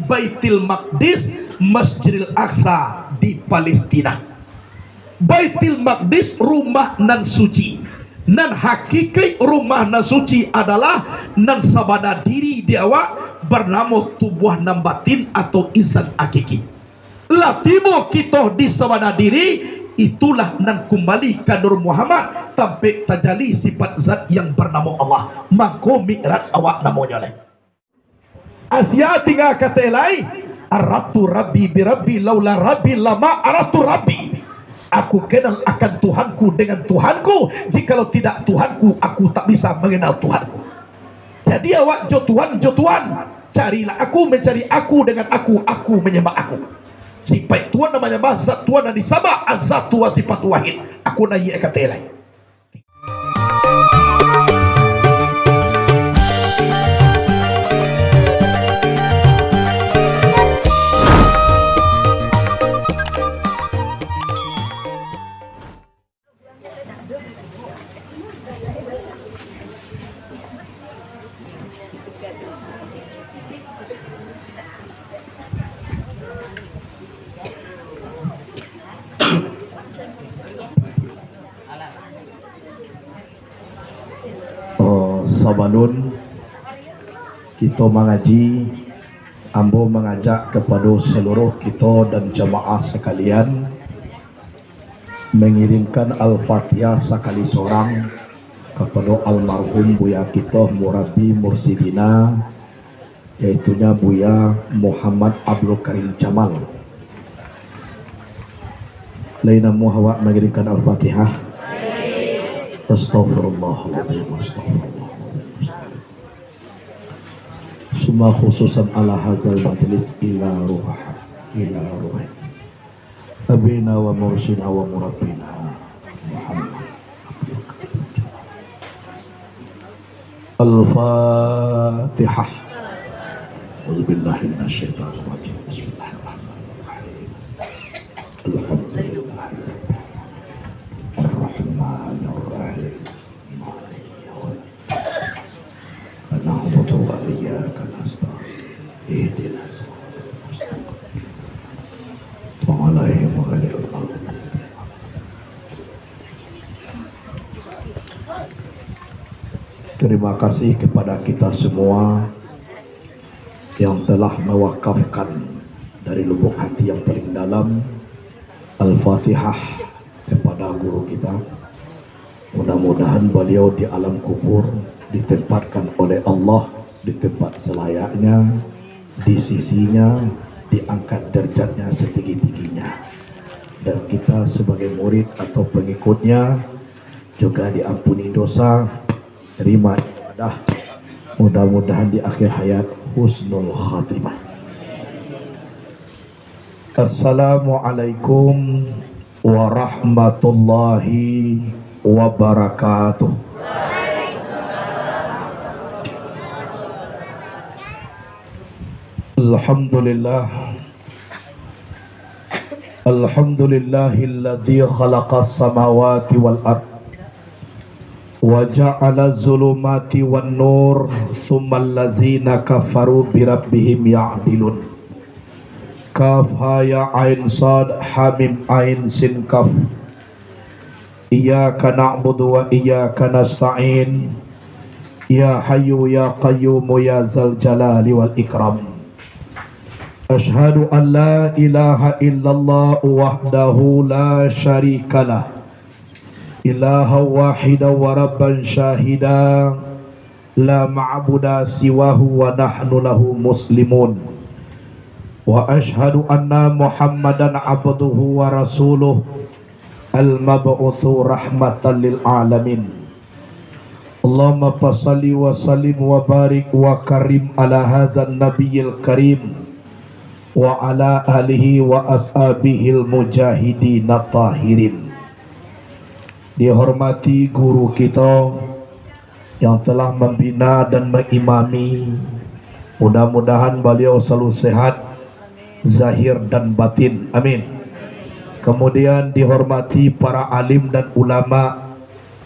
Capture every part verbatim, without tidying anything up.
Baitul Maqdis, Masjidil Aqsa di Palestina. Baitul Maqdis rumah nan suci. Nan hakikaik rumah nan suci adalah nan sabana diri di awak, banamo tubuah nan batin atau insan hakiki. Lah tibo kito di sabana diri, itulah nan kumbali ka Nur Muhammad, tampek tajali sifat Zat yang banamo Allah. Mangko mi'raj awak namonyo lai. Asia tingga katek lai, "Araftu Rabbi bi Rabbi, laula Rabbi lama araftu Rabbi." Aku kenal akan Tuhanku dengan Tuhanku, jikalau tidak Tuhanku, aku tak bisa mengenal Tuhanku. Jadi awak jo Tuhan, jo Tuhan, carilah aku, mencari aku dengan aku, aku menyembah aku. Sifat Tuhan nan manyambah, Zat Tuhan nan disambah, Azatu wa Sifatu Wahid. Aku naiak katek lai. Oh, sabalun kito mangaji, ambo mangajak kapado saluruh kito dan jamaah sakalian, mangirimkan Al-Fatihah sakali sorang kapado almarhum Buya kito, murabbi mursidina, yaitunyo Buya Muhammad Abdul Karim Jamal. Lai namuah awak mangirimkan Al-Fatihah? Astagfirullahaladzim, astagfirullahaladzim. Summa khususan ala hazal majlis ila ruh, ila ruh. Abina wa mursyidina wa murabbina Muhammad. Al-Fatihah. A'udzubillahi minasyaitonirrajim. Bismillahirrahmanirrahim. Alhamdulillah. Ar-Rahmanirrahim. Maliki yaumiddin. Na'budu wa iyyaka nasta'in. Ihdinas siratal mustaqim. Siratal ladzina an'amta 'alaihim ghairil maghdubi 'alaihim. Terima kasih kepada kita semua yang telah mewakafkan dari lubuk hati yang paling dalam Al-Fatihah kepada guru kita. Mudah-mudahan baliau di alam kubur ditempatkan oleh Allah di tempat selayaknya, di sisinya, diangkat derajatnya setinggi-tingginya. Dan kita sebagai murid atau pengikutnya juga diampuni dosa, terima ibadah. Mudah-mudahan di akhir hayat husnul khatimah. Assalamualaikum warahmatullahi wabarakatuh. Alhamdulillah. Alhamdulillahilladzi khalaqas samawati wal ard, wa ja'ala zulumati wan nur, tsummal ladzina kafaru bi rabbihim ya'dilun. Kaf ha ya ain sad ha mim ain sin kaf. Iyyaka na'budu wa iyyaka nasta'in. Ya Hayyu ya Qayyumu ya Dzal Jalali wal Ikram. Asyhadu an la ilaha illallah wahdahu la syarikalah. Ilaha wahidan wa rabban syahida. La ma'buda siwahu wa nahnu lahu muslimun. Wa asyhadu anna Muhammadan abduhu wa rasuluh, al-mab'utsu rahmatan lil alamin. Allahumma fasalli wa sallim wa barik wa karim ala hadzan nabiyil karim wa ala alihi wa ashabihil mujahidin tahirin. Dihormati guru kito yang telah membina dan mengimami, mudah-mudahan baliau selalu sehat zahir dan batin. Amin. Kemudian dihormati para alim dan ulama,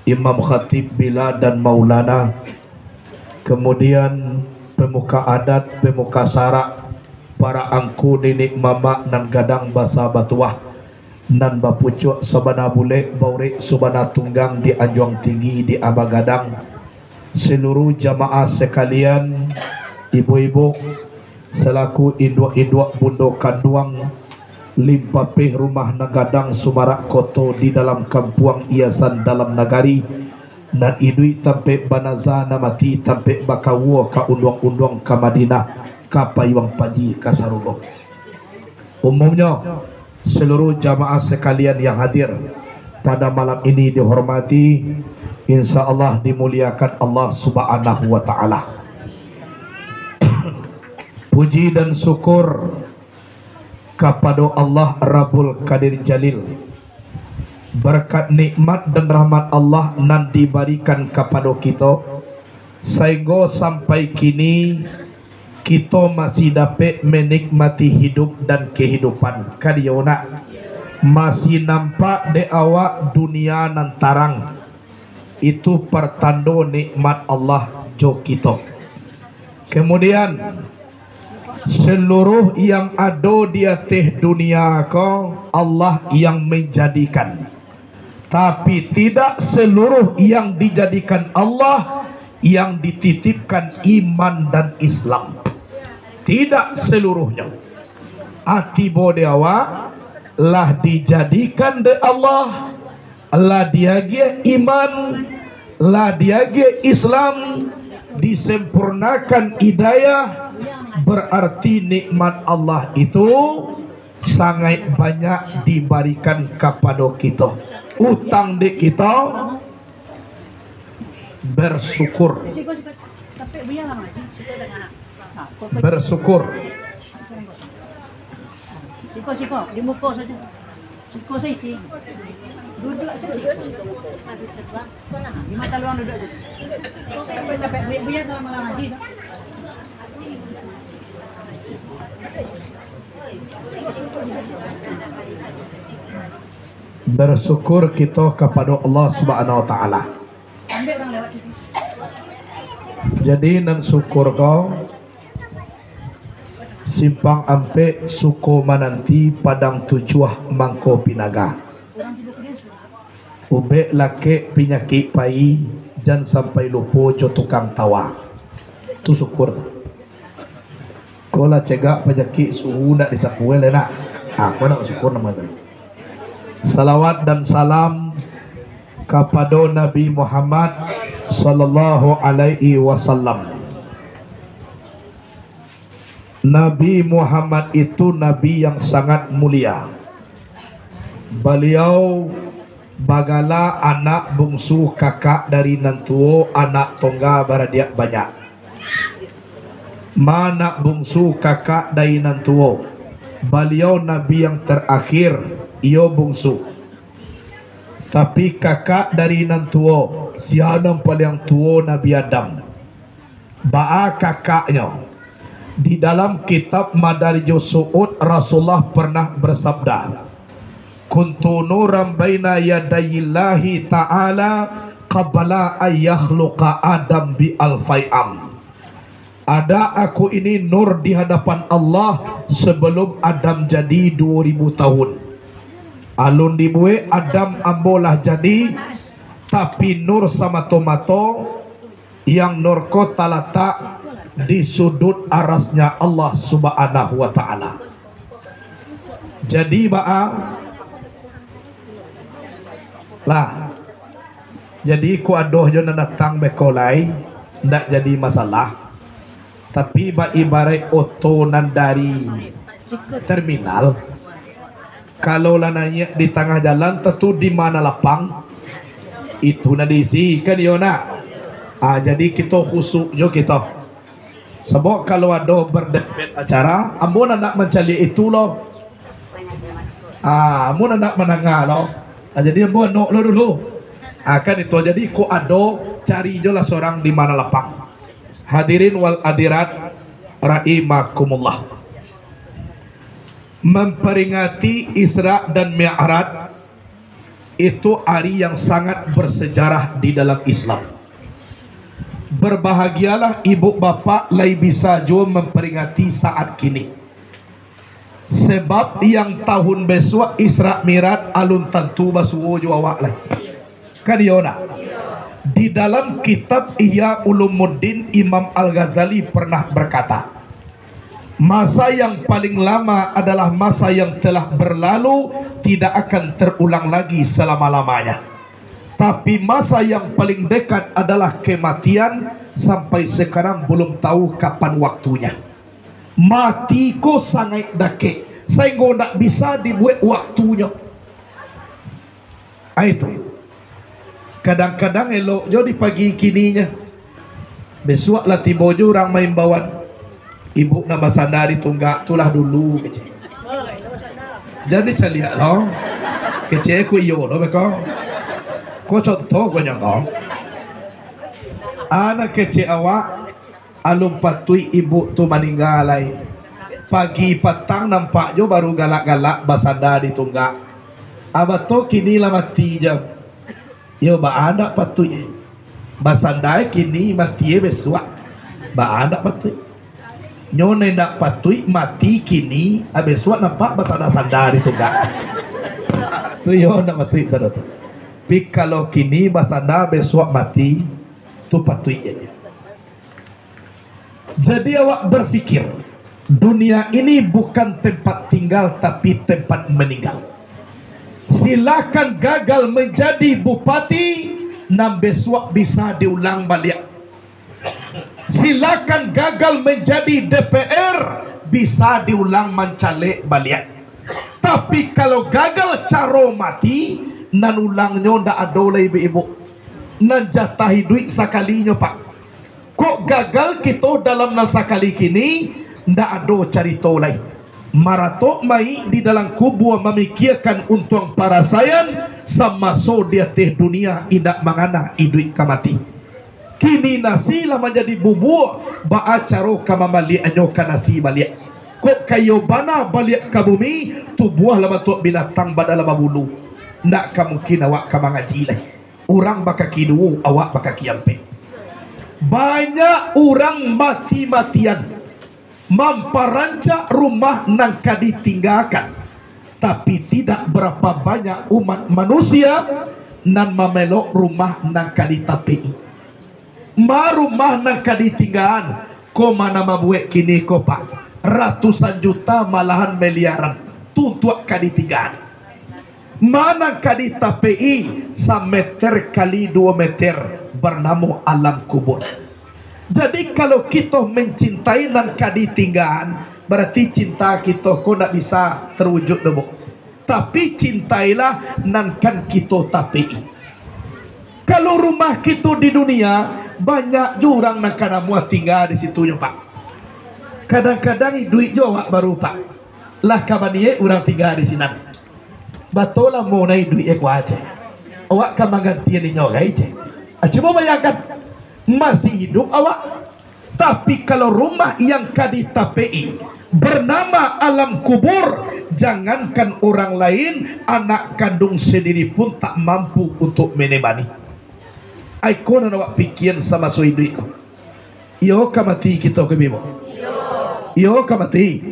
imam khatib bila dan maulana, kemudian pemuka adat, pemuka syarak, para angku niniak mamak nan gadang basa batuah, nan bapucuak sabana bulek, baurek sabana tunggang di anjuang tinggi di Aba Gadang, saluruh jamaah sakalian, ibu-ibu, salaku induak-induak bundo kanduang, limpapeh rumah nan gadang sumarak koto di dalam kampuang, iasan dalam nagari, nan iduik tampek banaza, nan mati tampek bakawua, ka unduang-unduang ka Madinah, ka payuang panji ka sarugo. Umumnyo, saluruh jamaah sakalian yang hadir pada malam ini dihormati, insya Allah dimuliakan Allah Subhanahu wa Ta'ala. Puji dan syukur kapado Allah Rabbul Qadir Jalil, berkat nikmat dan rahmat Allah nan dibarikan kapado kito, sainggo sampai kini kito masih dapek menikmati hidup dan kehidupan. Kan iyo nak? Masih nampak dek awak dunia nan tarang. Itu pertando nikmat Allah jo kito. Kemudian, seluruh yang ado di ateh dunia ko, Allah yang menjadikan. Tapi, tidak seluruh yang dijadikan Allah yang dititipkan iman dan Islam. Tidak seluruhnyo. Ati bo di awak lah dijadikan dek Allah, lah diagiah iman, lah diagiah Islam, disempurnakan hidayah, berarti nikmat Allah itu sangaik banyak dibarikan kapado kito. Utang dek kito, bersyukur. Bersyukur. Siko, siko, di muko sajo. Siko saisi. Duduk saisi. Di mata luang duduk sajo. Capek-capek, buya-buya dalam malam haji tu. Bersyukur kito kapado Allah Subhanahu wa Ta'ala. Jadi, nan syukur ko, Simpang Ampek, Suko Mananti, Padang Tujuah, Mangko Pinaga. Ubek lakek pinyakik pai, jan sampai lupo jo tukang tawa. Tu syukur. Ko lah cegak panyakik suhu ndak disapuai lai nak. Ha, ko nak syukur namo tu. Salawat dan salam kapado Nabi Muhammad sallallahu alaihi wasallam. Nabi Muhammad itu nabi yang sangat mulia. Baliau bagala anak bungsu, kakak dari nan tuo, anak tongga baradiak banyak. Ma anak bungsu, kakak dari nan tuo, baliau nabi yang terakhir, iyo bungsu. Tapi kakak dari nan tuo, sia nan paliang tuo? Nabi Adam. Baa kakaknyo? Di dalam kitab Madarijus Su'ud, Rasulullah pernah bersabda, "Kuntu nuran baina yadayillahi ta'ala qabla an yakhluqa Adam bi alfai am." Ada aku ini nur di hadapan Allah sebelum Adam jadi duo ribu tahun. Alun dibuek Adam, ambo lah jadi, tapi nur samato-mato, yang nur ko talatak di sudut arasnya Allah Subhanahu wa Ta'ala. Jadi, baa lah. Jadi, ko ado jo nan datang beko lai, ndak jadi masalah. Tapi, baibaraik oto nan dari terminal, kalau lah naiak di tangah jalan, tantu di ma nan lapang, itu nan diisi, kan iyo nak? Ah, jadi, kito khusyuk jo kito. Sabab kalau ado berdempet acara, ambo nan nak mancaliak itu lo. Ah, ambo nan nak mandanga lo. Ah, jadi ambo anok lo dulu. Ah, kan itu. Jadi, ko ado, cari jo lah sorang di ma nan lapang. Hadirin wal hadirat rahimakumullah. Memperingati Isra dan Mi'raj itu hari yang sangat bersejarah di dalam Islam. Berbahagialah ibu bapak lai bisa juo memperingati saat kini. Sebab yang tahun besuak Isra Mi'raj alun tantu basuo jo awak lai. Kan iyo ndak? Di dalam kitab Ihya Ulumuddin, Imam Al-Ghazali pernah berkata, "Masa yang paling lama adalah masa yang telah berlalu, tidak akan terulang lagi selama-lamanya. Tapi masa yang paling dekat adalah kematian, sampai sekarang belum tahu kapan waktunya." Mati ko sangaik dakek, sainggo ndak bisa dibuek waktunyo. Ah, itu. Kadang-kadang elok jo di pagi kininyo. Besuak lah tibo jo urang maimbauan. Ibuk nan basanda di tunggak tu lah dulu, kecek. Jan dicaliak lo. Kecek ko iyo lo beko. Ko contoh ko nyo ko. Anak kecek awak, alun patuik ibuk tu maningga lai. Pagi patang nampak jo baru galak-galak basanda di tunggak. Abato kini lah mati jo. Yo, baa ndak patuik? Basanda kini, mati besuak. Baa ndak patuik? Nyo nan ndak patuik mati kini, ah, besuak nampak basanda-sanda di tunggak. Tu yo ndak patuik tu, tu. Tapi kalau kini basanda, besuak mati, tu patuik je. Jadi awak berpikir, dunia ini bukan tempat tinggal, tapi tempat meninggal. Silakan gagal menjadi bupati, nan besuak bisa diulang baliak. Silakan gagal menjadi D P R, bisa diulang mancalek baliak. Tapi kalau gagal caro mati, nan ulangnyo ndak ado lai, ibuk-ibuk. Nan jatah iduik sakalinyo, Pak. Kok gagal kito dalam nan sakali kini, ndak ado carito lai. Maratok mayik di dalam kubua mamikiakan untuang parasaian, samaso di ateh dunia indak mangana iduik ka mati. Kini nasi lah manjadi bubua, baa caro ka mambaliakannyo ka nasi baliak? Kok ka iyo bana baliak ka bumi, tubuah lah bantuak binatang, badan lah babulu. Ndak ka mungkin awak ka mangaji lai. Urang bakaki duo, awak bakaki ampek. Banyak urang mati-matian mamparancak rumah nan ka ditinggakan, tapi tidak berapa banyak umat manusia nan mamelok rumah nan ka ditapek-i. Ma rumah nan ka ditinggaan, ko ma nan mabuek kini ko, Pak? Ratusan juta, malahan miliaran, tu untuak ka ditinggaan. Ma nan ka ditapek-i, sameter kali duo meter, banamo alam kubua. Jadi, kalau kito mancintai nan ka ditinggaan, barati cinta kito ko ndak bisa tawujud doh, Bu. Tapi, cintailah nan kan kito tapek-i. Kalau rumah kito di dunia, banyak jo urang nan ka namuah tingga di situ nyo, Pak. Kadang-kadang iduik jo awak baru, Pak. Lah ka baniaik urang tingga di sinan. Bato lamo nai iduik e, kua, ceh. Awak ka manggantian inyo lai, ceh. Ah, cubo bayangkan, masih iduik awak. Tapi kalau rumah yang ka ditapek-i bernama alam kubur, jangankan orang lain, anak kandung sendiri pun tak mampu untuk menembani. Ai ko nan awak pikian samaso iduik ko. Iyo ka mati kito ko, Bimo? Iyo ka mati.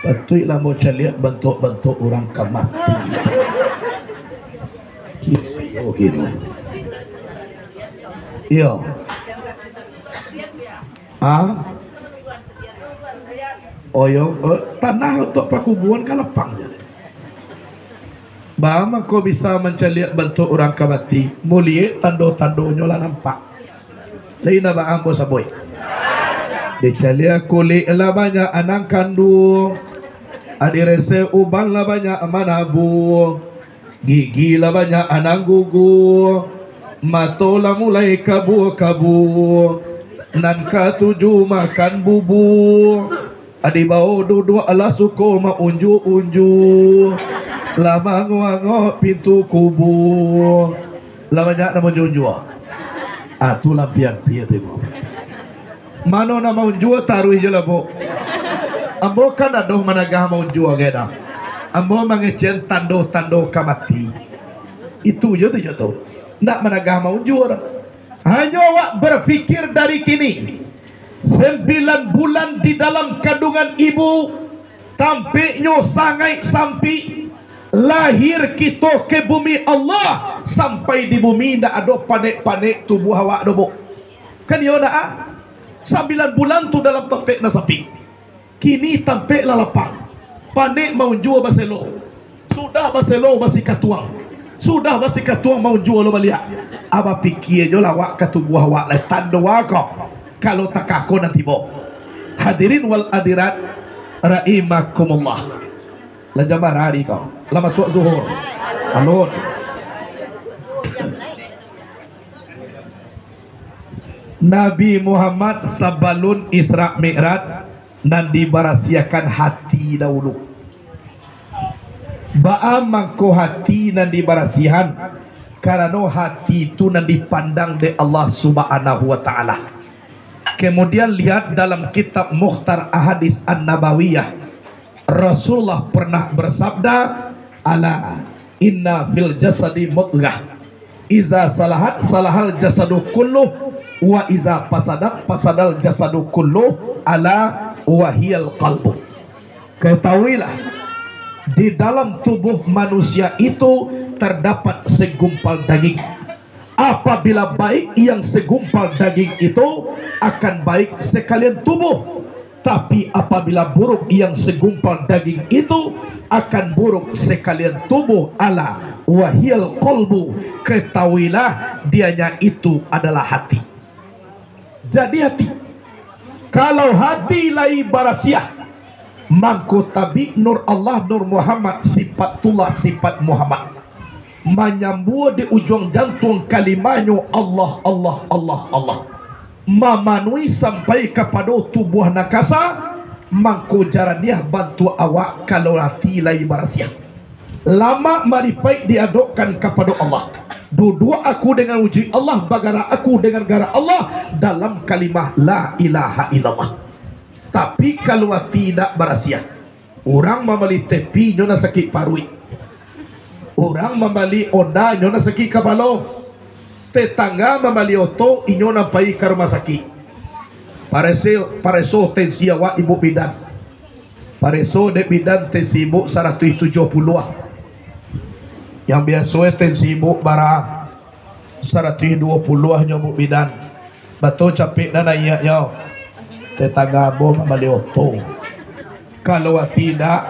Patuiklah ambo caliak bantuak-bantuak urang ka mati. Iyo, iyo. Ah? Oh, iyo, eh, tanah untuak pakubuan ka lapang je. Baa mangko bisa mancaliak bantuak urang ka mati? Muliek tando-tandonyo lah nampak. Lai indak baa ambo sabuik? Dicaliak kulik lah banyak nan kanduang, adi resek uban lah banyak manabuang, gigi lah banyak nan guguang, mato lah mulai kabua-kabua, nan katuju makan bubua. Adi bao duduak lah suko maunjua-unjua, lah manguak-nguak pintu kubua. Lah banyak nan maunjua-unjua. Ah, tu lah ampia-ampia tu, Ibu. Mano nan maunjua, taruih je lah, Bu. Ambo kan ado managah maunjua, gai dah. Ambo mangecekan tando-tando ka mati. Itu je tu, je tu. Ndak managah maunjua dah. Hanyo awak berpikir dari kini, sembilan bulan di dalam kandungan ibu, Tampeknyo sangaik sampik. Lahir kito ke bumi Allah, sampai di bumi ndak ado panek-panek tubuah awak doh, Bu. Kan iyo ndak, ah? Sambilan bulan tu dalam tampek nan sampik. Kini tampek lah lapang. Panek maunjua baselo. Sudah baselo basikatuang. Sudah basikatuang maunjua lo baliak. Abah pikia jo lah awak ka tubuah awak lai. Tando ko, kalau takako nan tibo. Hadirin wal hadirat rahimakumullah. Lah jam bara ari ko? Lah masuak zuhur. Alun. Nabi Muhammad sabalun Isra Mi'raj, nan dibarasiahkan hati dahulu. Baa mangko hati nan dibarasiahan? Karano hati tu nan dipandang dek Allah Subhanahu wa Ta'ala. Kemudian lihat dalam kitab Mukhtar Ahadits An-Nabawiyah, Rasulullah pernah bersabda, "Ala inna fil jasadi mudghah. Iza salahat, salahal jasadu kulluh, wa iza fasadat, fasadal jasadu kulluh, ala wahiyal qalbu." Ketahuilah, di dalam tubuh manusia itu terdapat segumpal daging. Apabila baik yang segumpal daging itu, akan baik sekalian tubuh. Tapi apabila buruk yang segumpal daging itu, akan buruk sekalian tubuh. Ala wahiyal qalbu, ketahuilah, dianya itu adalah hati. Jadi hati, kalau hati lai barasiah, mangko tabik Nur Allah, Nur Muhammad, sifatullah, sifat Muhammad. Manyambua di ujuang jantuang kalimahnyo Allah, Allah, Allah, Allah. Mamanuhi sampai kapado tubuah nan kasa, mangko jaraniah bantuak awak kalau hati lai barasiah. Lamak maripaik diadokkan kapado Allah. Duduak aku dengan wujuik Allah, bagarak aku dengan garak Allah, dalam kalimah la ilaha illallah. Tapi kalau ati indak barasiah, urang mambali tepi inyo nan sakik paruik, urang mambali onda inyo nan sakik kapalo, tetangga mambali oto inyo nan pai ka rumah sakik. Pareso, pareso tensi awak, Ibu Bidan. Pareso dek bidan tensi ibu saratuih tujuah puluah. Yang biaso e tensi ibu bara saratuih duo puluah nyo, Bu Bidan. Batua capek nan naiaknyo. Tetangga ambo mambali oto. Kalau ati indak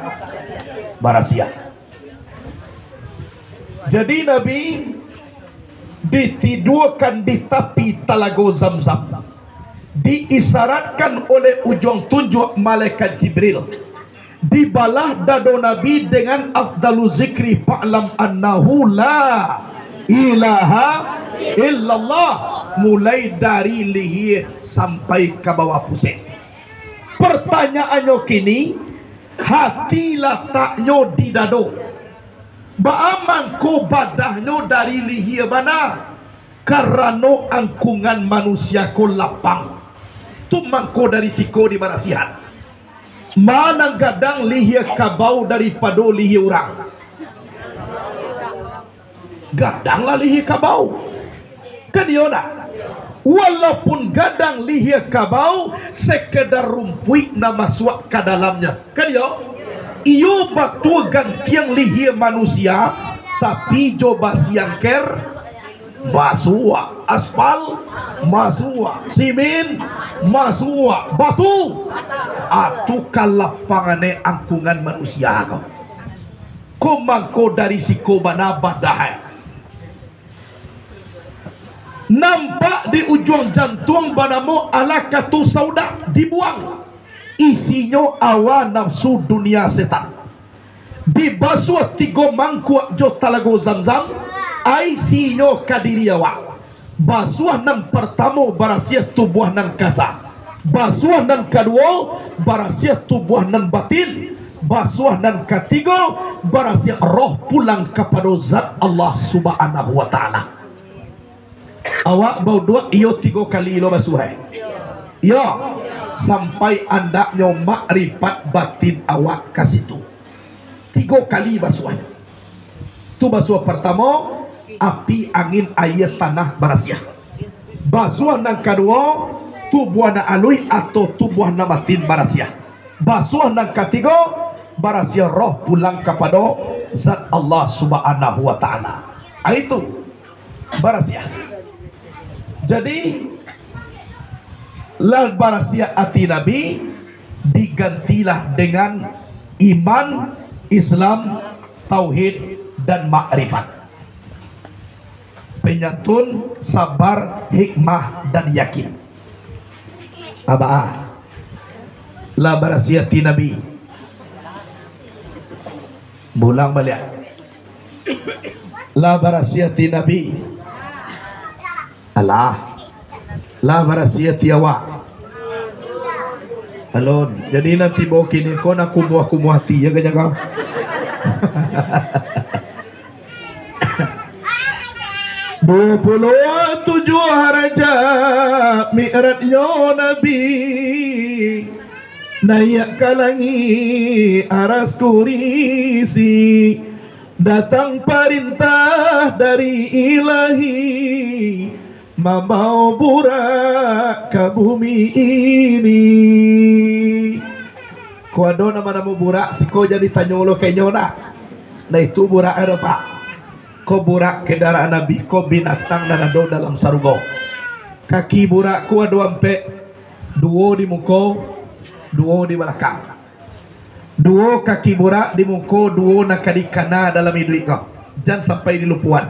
barasiah. Jadi Nabi ditiduakan di tapi talago Zamzam, diisyaratkan oleh ujuang tunjuak malaikat Jibril, dibalah dado Nabi dengan afdalu zikri, "Fa'lam annahu la ilaha illallah," mulai dari lihia sampai ka bawah pusek. Pertanyaannyo kini, hati lataknyo di dado. Baa mangko badahnyo dari lihia bana? Karano angkungan manusia ko lapang. Tu mangko dari siko dibarasiahan. Ma nan gadang lihia kabau daripado lihia urang? Gadanglah lihia kabau. Kan iyo ndak? Walaupun gadang lihia kabau, sekedar rumpuik nan masuak ka dalamnya. Kan iyo? Iyo batua gantiang lihia manusia, tapi jo basiangker, masuak aspal, masuak simin, masuak batu. Atu ka lapangan e angkungan manusia ko. Ko mangko dari siko bana badah e. Nampak di ujuang jantuang banamo alaqatu sauda, dibuang. Isinyo awa nafsu dunia setan. Dibasuah tigo mangkuak jo talago Zamzam, ai sinyo ka diri awak. Basuah nan partamo barasiah tubuah nan kasa. Basuah nan kaduo barasiah tubuah nan batin. Basuah nan katigo barasiah roh pulang kapado Zat Allah Subhanahu wa Ta'ala. Awak bauduak iyo tigo kali lo basuah, eh? Iyo, sampai andaknyo makrifat batin awak ka situ. Tigo kali basuahnyo. Tu basuah partamo, api, angin, aia, tanah barasiah. Basuah nan kaduo, tubuah nan aluih atau tubuah nan batin barasiah. Basuah nan katigo, barasiah roh pulang kapado Zat Allah Subhanahu wa Ta'ala. Ah, itu barasiah. Jadi, lah barasiah ati Nabi, digantilah dengan iman, Islam, tauhid, dan makrifat. Penyantun, sabar, hikmah, dan yakin. Abah, ah. Lah barasiah ati Nabi. Bulang baliak. Lah barasiah ati Nabi. Alah. Lah barasiah ati awak. Alun. Jadi nan tibo kini ko nak kumuah-kumuah ati, jaga-jaga. Duo puluah tujuah Rajab mi'rajnyo Nabi, naiak ka langik aras kurisi, datang parintah dari Ilahi, mambawo burak ka bumi ini. Ko ado nan manamo burak, siko jan ditanyo lo ka inyo nah. Nah, itu burak ado, Pak. Ko burak kendaraan Nabi, ko binatang nan ado dalam sarugo. Kaki burak ko ado ampek, duo di muko, duo di balakang. Duo kaki burak di muko, duo nan ka dikana dalam iduik ko. Jan sampai dilupoan.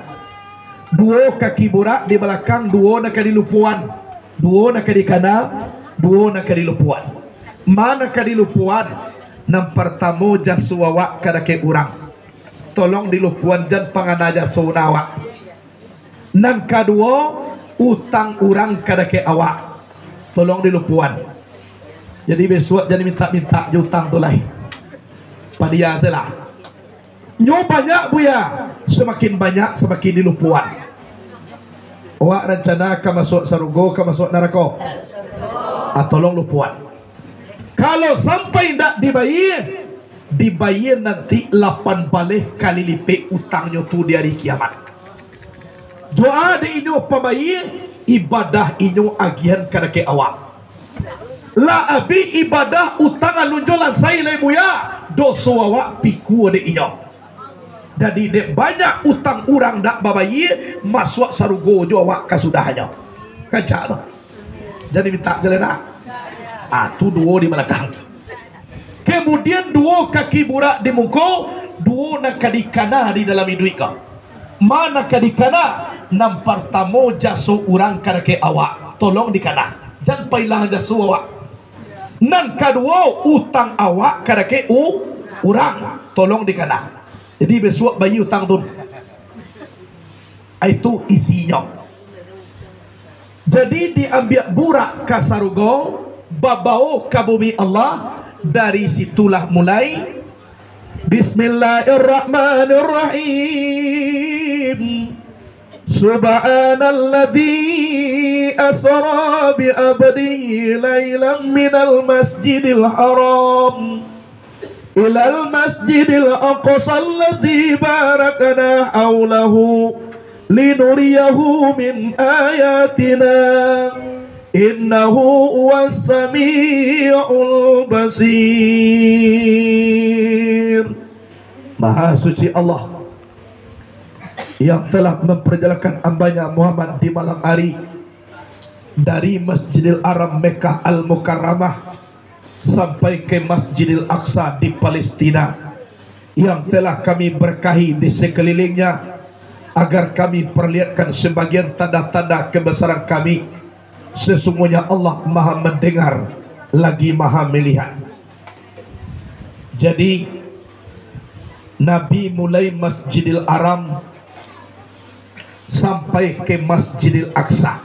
Duo kaki burak di balakang, duo nan ka dilupoan. Duo nan ka dikana, duo nan ka dilupoan. Ma nan ka dilupoan? Nan partamo, jaso awak ka dakek urang. Tolong dilupoan, jan pangana jaso awak. Nan kaduo, utang urang ka dakek awak. Tolong dilupoan. Jadi, bisuak jan mintak-mintak jo utang tu lai. Padia se lah. Nyo banyak, Buya. Samakin banyak, samakin dilupoan. Awak rancana ka masuak sarugo, ka masuak narako? Ah, tolong lupoan. Kalau sampai indak dibayia, dibayia nanti lapan baleh kali lipek utangnyo tu di ari kiamat. Doa dek inyo pambayia, ibadah inyo agiahan ka dakek awak. Lah abih ibadah, utang alun jo lansai lai, Buya, doso awak pikua dek inyo. Jadi, dek banyak utang urang dak babayia, masuak sarugo jo awak kasudahnyo. Rancak tu. Jadi mintak je lah nak. Ah, tu duo di balakang. Kemudian duo kaki burak di muko, duo nan ka dikana di dalam iduik ko. Ma nan ka dikana? Nan partamo, jaso urang ka dakek awak, tolong dikana. Jan pailang jaso awak. Nan kaduo, utang awak ka dakek u-, urang, tolong dikana. Jadi, bisuak bayia utang tu. Itu isinyo. Jadi, diambiak burak ka sarugo, babawo ka bumi Allah, dari situlah mulai. Bismillahirrahmanirrahim. Subhanalladzi asra bi abdihi lailam minal masjidil haram ilal masjidil aqsa alladzi barakna haulahu linuriyahu min ayatina, innahu huwas sami'ul basir. Maha Suci Allah yang telah memperjalankan hamba-Nya Muhammad di malam hari dari Masjidil Haram Mekah Al-Mukarramah sampai ke Masjidil Aqsa di Palestina, yang telah kami berkahi di sekelilingnya, agar kami perlihatkan sebagian tanda-tanda kebesaran kami. Sesungguhnya Allah Maha Mendengar, lagi Maha Melihat. Jadi, Nabi mulai Masjidil Haram sampai ke Masjidil Aqsa.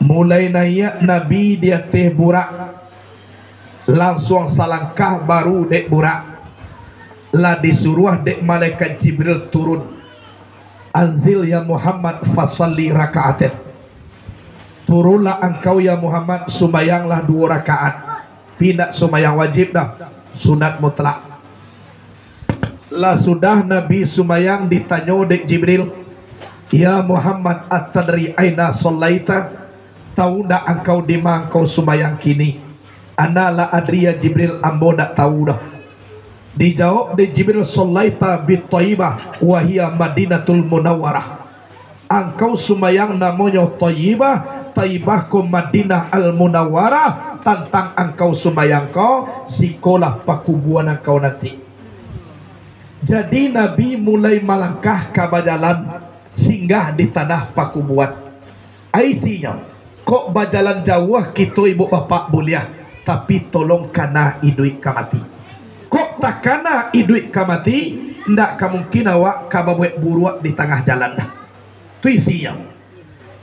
Mulai naiak Nabi di ateh burak, lansuang salangkah baru dek burak, lah disuruah dek malaikat Jibril turun. "Anzil ya Muhammad fasalli rakaatin." Turunlah angkau ya Muhammad, sumbayanglah duo rakaat. Pi indak sumbayang wajib doh, sunat mutlak. Lah sudah Nabi sumbayang, ditanyo dek Jibril, "Ya Muhammad, atadri aina sallaita? Tahu ndak angkau dima angkau sumbayang kini?" "Ana la adri ya Jibril, ambo ndak tahu doh." Dijawab dek Jibril, "Shallaita bi Thaibah wa hiya Madinatul Munawwarah." Angkau sumbayang namonyo Thaibah, Thaibah ko Madinah Al-Munawwarah, tantang angkau sumbayang ko, sikolah pakubuan angkau nanti. Jadi Nabi mulai malangkah ka bajalan, singgah di tanah pakubuan. Aisinyo, kok bajalan jauah kito ibu bapak buliah, tapi tolong kana iduik ka mati. Kok takana iduik ka mati, ndak ka mungkin awak ka babuek buruak di tangah jalan doh. Tu isinyo.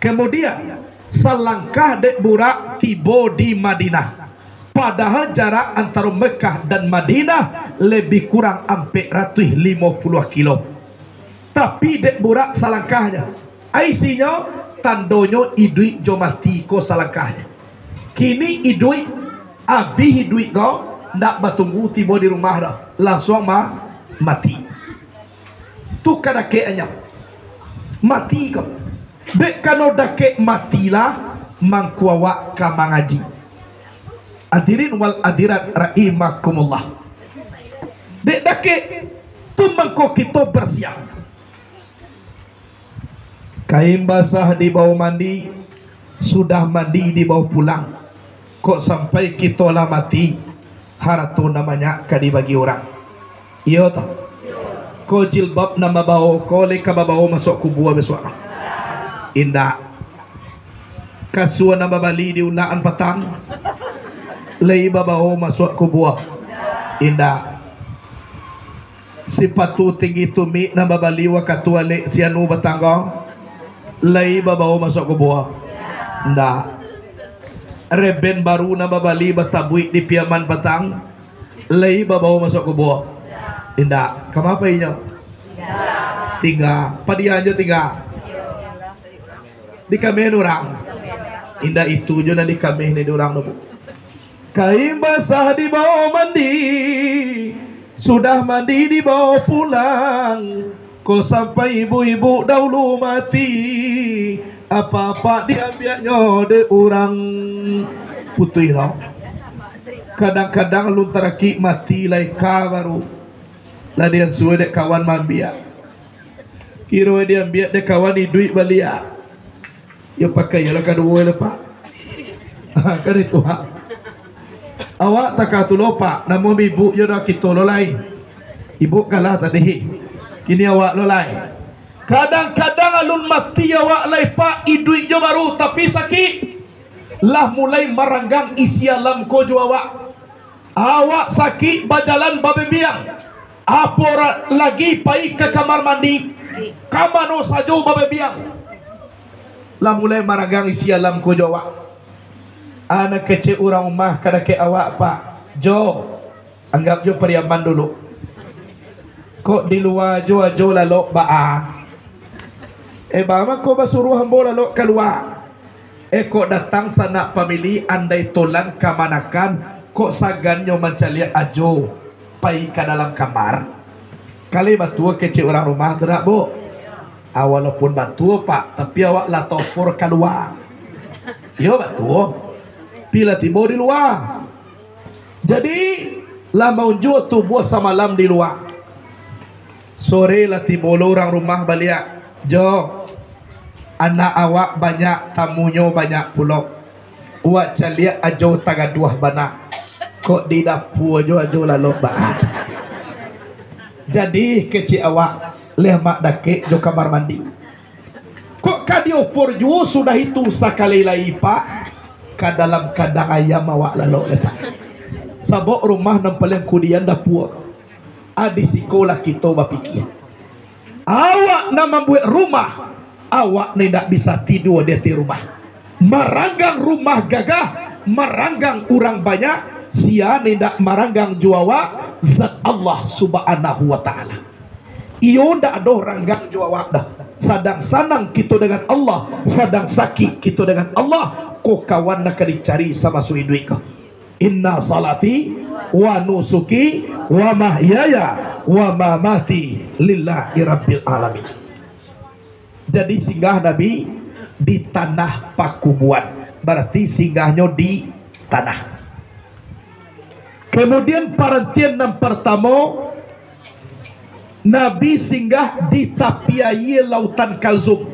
Kemudian, salangkah dek Burak tibo di Madinah. Padahal jarak antaro Mekah dan Madinah lebih kurang ampek ratuih limo puluah kilo. Tapi dek Burak salangkahnyo, aisinyo tandonyo iduik jo mati ko salangkahnyo. Kini iduik, abih iduik ko, ndak batunggu tibo di rumah doh, lansuang ma-, mati. Tu kadakeknyo, mati ko. Dek kano dakek matilah, mangko awak ka mangaji. Hadirin wal hadirat rahimakumullah. Dek dakek tu mangko kito bersiap. Kain basah dibawo mandi, sudah mandi dibawo pulang. Kok sampai kito lah mati, harato nan banyak ka dibagi urang. Iyo toh? Ko jilbab nan babawo ko lai ka babawo masuak kubua bisuak? Indak. Kasua nan babali di Ulakan patang, lai babawo masuak kubua? Indak. Sipatu tinggi tumik nan babali wakatu alek si anu batanggo, lai babawo masuak kubua? Indak. Reben baru nan babali batabuik di Piaman patang, lai babawo masuak kubua? Indak. Kama pai inyo? Tingga. Padian jo tingga. Dikameh urang. Indak itu jo nan dikameh ni di urang tu, Bu. Kain basah dibawo mandi, sudah mandi dibawo pulang. Ko sampai ibu-ibu dahulu mati, apak-apak diambiaknyo dek urang. Putuih lo. Kadang-kadang alun tarakik mati lai ka baru. Lah diasuah dek kawan maambiak. Kiro diambiak dek kawan iduik baliak. Yo pakai iyolah kaduo lah, Pak. Kan itu, Pak. Awak takah tu lo, Pak. Namo ibuk yo dah kito lo lai. Ibuk kalah tadi. Kini awak lo lai. Kadang-kadang alun mati awak lai, Pak. Iduik jo baru, tapi sakik. Lah mulai maranggang isi alam ko jo awak. Awak sakik bajalan babimbiang, apo ra-, lagi pai ka kamar mandi, ka mano sajo babimbiang. Lah mulai maranggang isi alam ko jo awak. Anak kecek urang rumah ka dakek awak, Pak. Jo, anggap jo Pariaman dulu. Kok di lua jo ajo lalok baa? Eh, baa mako basuruah ambo lalok kalua? Eh, kok datang sanak pamili, andai tolan kamanakan, kok sagannyo mancaliak ajo pai ka dalam kamar? Kali batua kecek urang rumah tu nak, Bu? Ah, walaupun batua, Pak, tapi awak lah topor kalua. Iyo, batua. Pi lah tibo di lua. Jadi, lah maunjua tubuah samalam di lua. Sore lah tibo lo urang rumah baliak. Jo, anak awak banyak, tamunyo banyak pulo. Wak caliak ajo tagaduah bana. Kok di dapua jo ajo lalok baa. Jadi, kecek awak, leh mak dakek jo kamar mandi. Kok ka diopor juo sudah itu sakali lai, Pak? Ka dalam kandang ayam awak lalok lai, Pak. Sabab rumah nan paliang kudian dapua. Ah, di siko lah kito bapikia. Awak nan mambuek rumah, awak nan indak bisa tidua di ateh rumah. Maranggang rumah gagah, maranggang urang banyak, sia nan indak maranggang jo awak, zat Allah Subhanahu wa Ta'ala. Iyo ndak ado ranggang jo awak doh. Sadang sanang kito dengan Allah, sadang sakik kito dengan Allah, ko kawan nan ka dicari samaso iduik ko. Inna salati wa nusuki wa mahyaya wa mamati lillahi rabbil alamin. Jadi singgah Nabi di tanah pakubuan, bararti singgahnyo di tanah. Kemudian, parantian nan partamo, Nabi singgah di tapi aia Lautan Kalzum.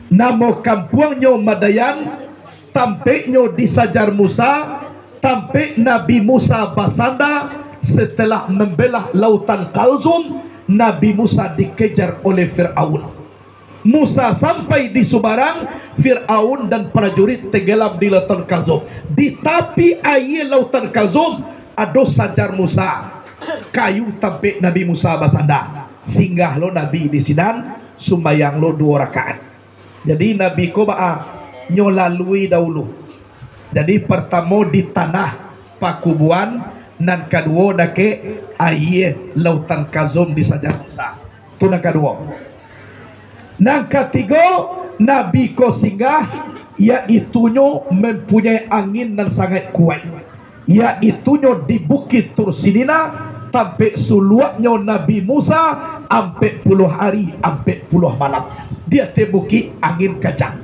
Namo kampuangnyo Madayan, tampeknyo di Sajar Musa, tampek Nabi Musa basanda. Setelah mambelah Lautan Kalzum, Nabi Musa dikejar oleh Firaun. Musa sampai di subarang, Firaun dan prajurit tenggelam di Lautan Kalzum. Di tapi aia Lautan Kalzum, ado Sajar Musa, kayu tampek Nabi Musa basanda. Singgah lo Nabi di sinan, sumbayang lo duo rakaat. Jadi, Nabi ko baa? Nyo lalui dahulu. Jadi, partamo di tanah pakubuan, nan kaduo dakek aia Lautan Kalzum di Sajar Musa. Tu nan kaduo. Nan katigo, Nabi ko singgah, yaitunyo mampunyai angin nan sangaik kuaik, yaitunyo di Bukik Tursinina, tampek suluaknyo Nabi Musa, ampek puluah ari, ampek puluah malam. Di ateh bukik angin kancang.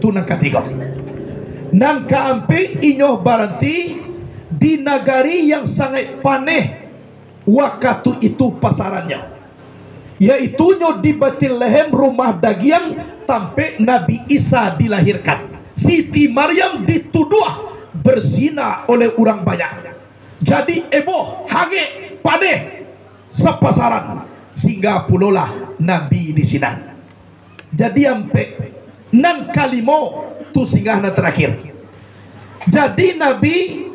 Tu nan katigo. Nan kaampek, inyo baranti di nagari yang sangaik paneh wakatu itu pasarannyo, yaitunyo di Betlehem, rumah dagiang, tampek Nabi Isa dilahirkan. Siti Maryam dituduah berzina oleh urang banyak. Jadi eboh, hangek, paneh, sapasaran, singgah pulolah Nabi di sinan. Jadi ampek. Nan kalimo, tu singgah nan tarakhir. Jadi Nabi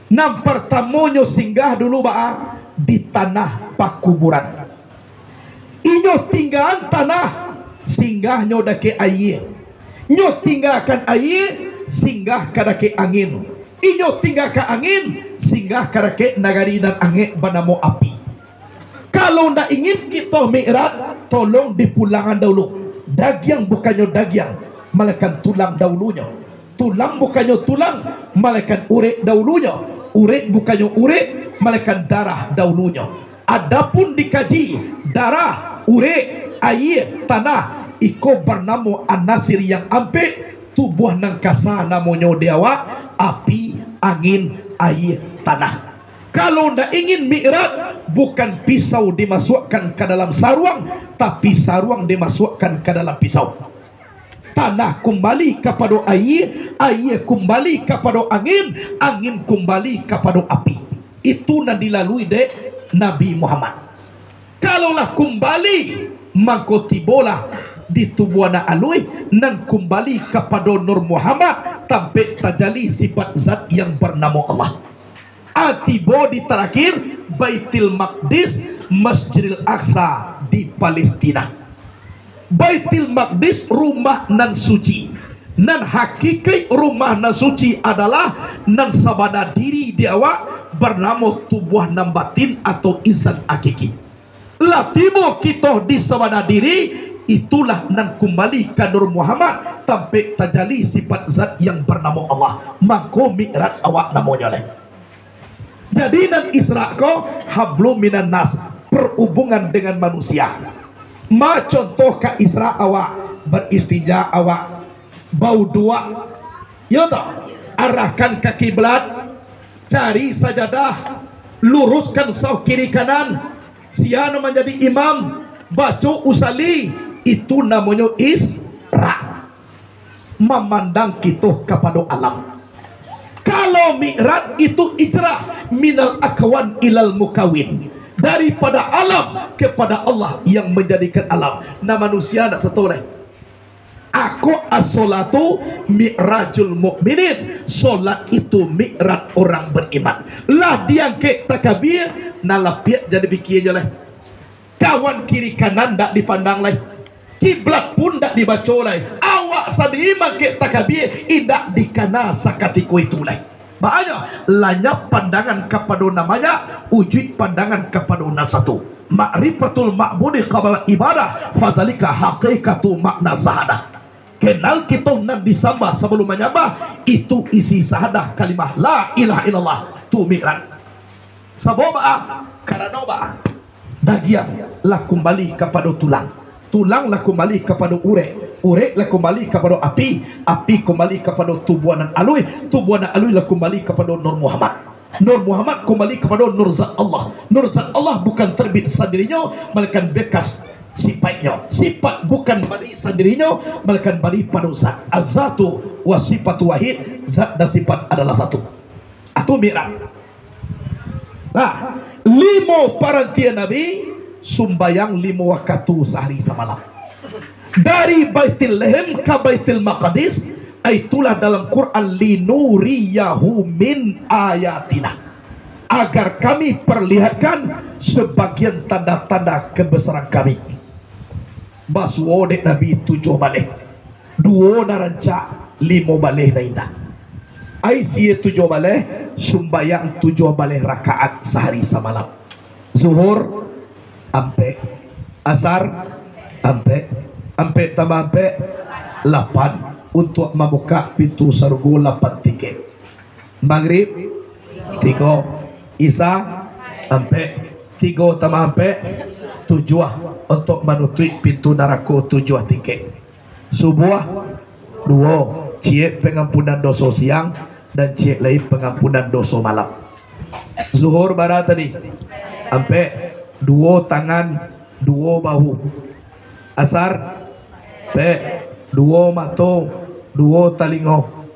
nan partamonyo singgah dulu baa? Di tanah pakuburan. Inyo tinggaan tanah, singgahnyo dakek aia. Nyo tinggakan aia, singgah ka dakek angin. Inyo tinggakan angin, singgah ka dakek nagari nan angek banamo api. Kalau ndak ingin kito mi'raj, tolong dipulangan dahulu. Dagiang bukannyo dagiang, malainkan tulang dahulunyo. Tulang bukannyo tulang, malainkan urek dahulunyo. Urek bukannyo urek, malainkan darah dahulunyo. Adapun dikaji darah, urek, aia, tanah, iko banamo anasir yang ampek, tubuah nan kasa namonyo di awak, api, angin, aia, tanah. Kalau ndak ingin mi'raj, bukan pisau dimasuakkan ka dalam saruang, tapi saruang dimasuakkan ka dalam pisau. Tanah kumbali kapado aia, aia kumbali kapado angin, angin kumbali kapado api. Itu nan dilalui dek Nabi Muhammad. Kalau lah kumbali, mangko tibolah di tubuah nan aluih, nan kumbali kapado Nur Muhammad, tampek tajali sifat Zat yang banamo Allah. A, tibo di tarakhir, Baitul Maqdis, Masjidil Aqsa di Palestina. Baitul Maqdis, rumah nan suci. Nan hakikaik rumah nan suci adalah nan sabana diri di awak, banamo tubuah nan batin atau insan hakiki. Lah tibo kito di sabana diri, itulah nan kumbali ka Nur Muhammad, tampek tajali sifat Zat yang banamo Allah. Mangko mi'raj awak namonyo lai. Jadi nan Isra ko hablum minan nas, perhubungan dengan manusia. Ma contoh ka Isra awak, beristinja awak, bauduak, yo toh, arahkan ka kiblat, cari sajadah, luruskan saf kiri kanan, sia nan manjadi imam, baco usalli, itu namonyo Isra. Mamandang kito kapado alam. Kalau mi'raj itu ijrah minal akwan ilal mukawin, daripada alam kepada Allah yang menjadikan alam. Nah, manusia ndak sato lai. Ako as-sholatu mi'rajul mukminin, solat itu mi'raj orang beriman. Lah diangkek takabia, nah lapiak jadi pikianyo lai. Kawan kiri kanan ndak dipandang lai. Kiblat pun ndak dibaco lai. Awak sandiri mangkek takabia, indak dikana sakatiko itu lai. Maknyo, lanyap pandangan kapado nan banyak, ujuik pandangan kapado nan satu. Ma'rifatul ma'budi qabla ibadah, fazalika haqiqatu makna sahadah. Kenal kito nan disambah sabalum manyambah, itu isi sahadah kalimah la ilaha illallah, tu mi'raj. Sabab baa? Karano baa? Dagiang lah kumbali kapado tulang. Tulang lah kumbali kapado urek. Urek lah kumbali kapado api. Api kumbali kapado tubuah nan aluih. Tubuah nan aluih lah kumbali kapado Nur Muhammad. Nur Muhammad kumbali kapado Nur Zat Allah. Nur Zat Allah bukan terbit sandirinyo, malainkan bekas sipaiknyo. Sifat bukan bari sandirinyo, malainkan bari pado Zat. Az-zatu wa sifatu wahid, zat dan sifat adalah satu. Atu mi'raj. Nah, limo parantian Nabi sumbayang limo wakatu sahari samalam. Dari Baitul Lahim ka Baitul Maqdis, itulah dalam Quran, "Linuriyahu min ayatina," agar Kami perlihatkan sebagian tanda-tanda kebesaran Kami. Basuo dek Nabi tujuah baleh, duo nan rancak, limo baleh nan indak. Ai sie tujuah baleh, sumbayang tujuah baleh rakaat sahari samalam. Zuhur, ampek. Asar, ampek. Ampek tambah ampek, lapan. Untuak mambukak pintu sarugo, lapan tingkek. Magrib, tigo. Isya, ampek. Tigo tambah ampek, tujuah. Untuak manutuik pintu narako, tujuah tingkek. Subuah, duo. Ciek pangampunan doso siang, dan ciek lai pangampunan doso malam. Zuhur bara tadi? Ampek. Duo tangan, duo bahu. Asar, ampek. Duo mato, duo talingo.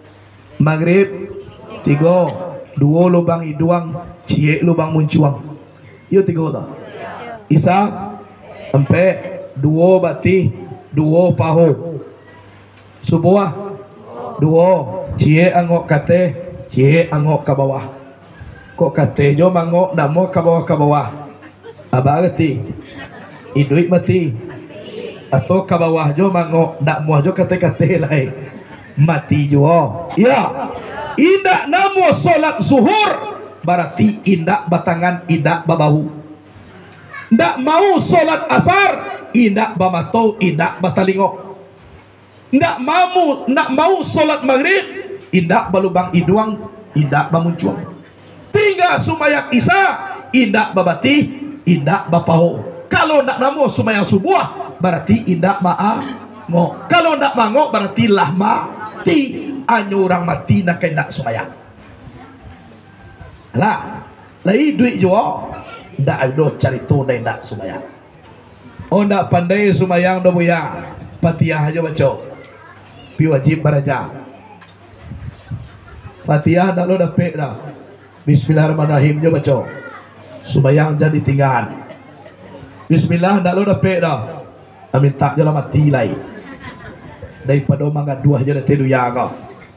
Magrib, tigo. Duo lubang iduang, ciek lubang muncuang. Iyo, tigo tu. Isya, ampek. Duo batih, duo paho. Subuah, duo. Ciek angok ka ateh, ciek angok ka bawah. Kok ka ateh jo mangok, ndak amuah ka bawah-ka bawah. Aba arati? Iduik mati. Atau ka bawah jo mangok, ndak amuah jo ka ateh-ka ateh lai. Mati juo. Iyo. Indak namuah solat zuhur, barati indak batangan, indak babahu. Ndak mau solat asar, indak bamato, indak batalingo. Ndak mamu-, ndak mau solat magrib, indak balubang iduang, indak bamuncuang. Tingga sumbayang isya, indak babatih, indak bapaho. Kalau ndak namuah sumbayang subuah, barati indak maangok. Kalau ndak maangok, barati lah mati. Anyo urang mati nan ka indak sumbayang. Lah, lai iduik juo, ndak ado carito nan indak sumbayang. Oh, ndak pandai sumbayang doh, Buya. Fatihah ajo baco. Pi wajib baraja. Fatihah ndak lo dapek doh. Bismillahirrahmanirrahim jo baco. Sumbayang jan ditinggaan. Bismillah ndak lo dapek doh. Mintak jo lah mati lai. Daripado mangaduah jo di ateh dunia ko.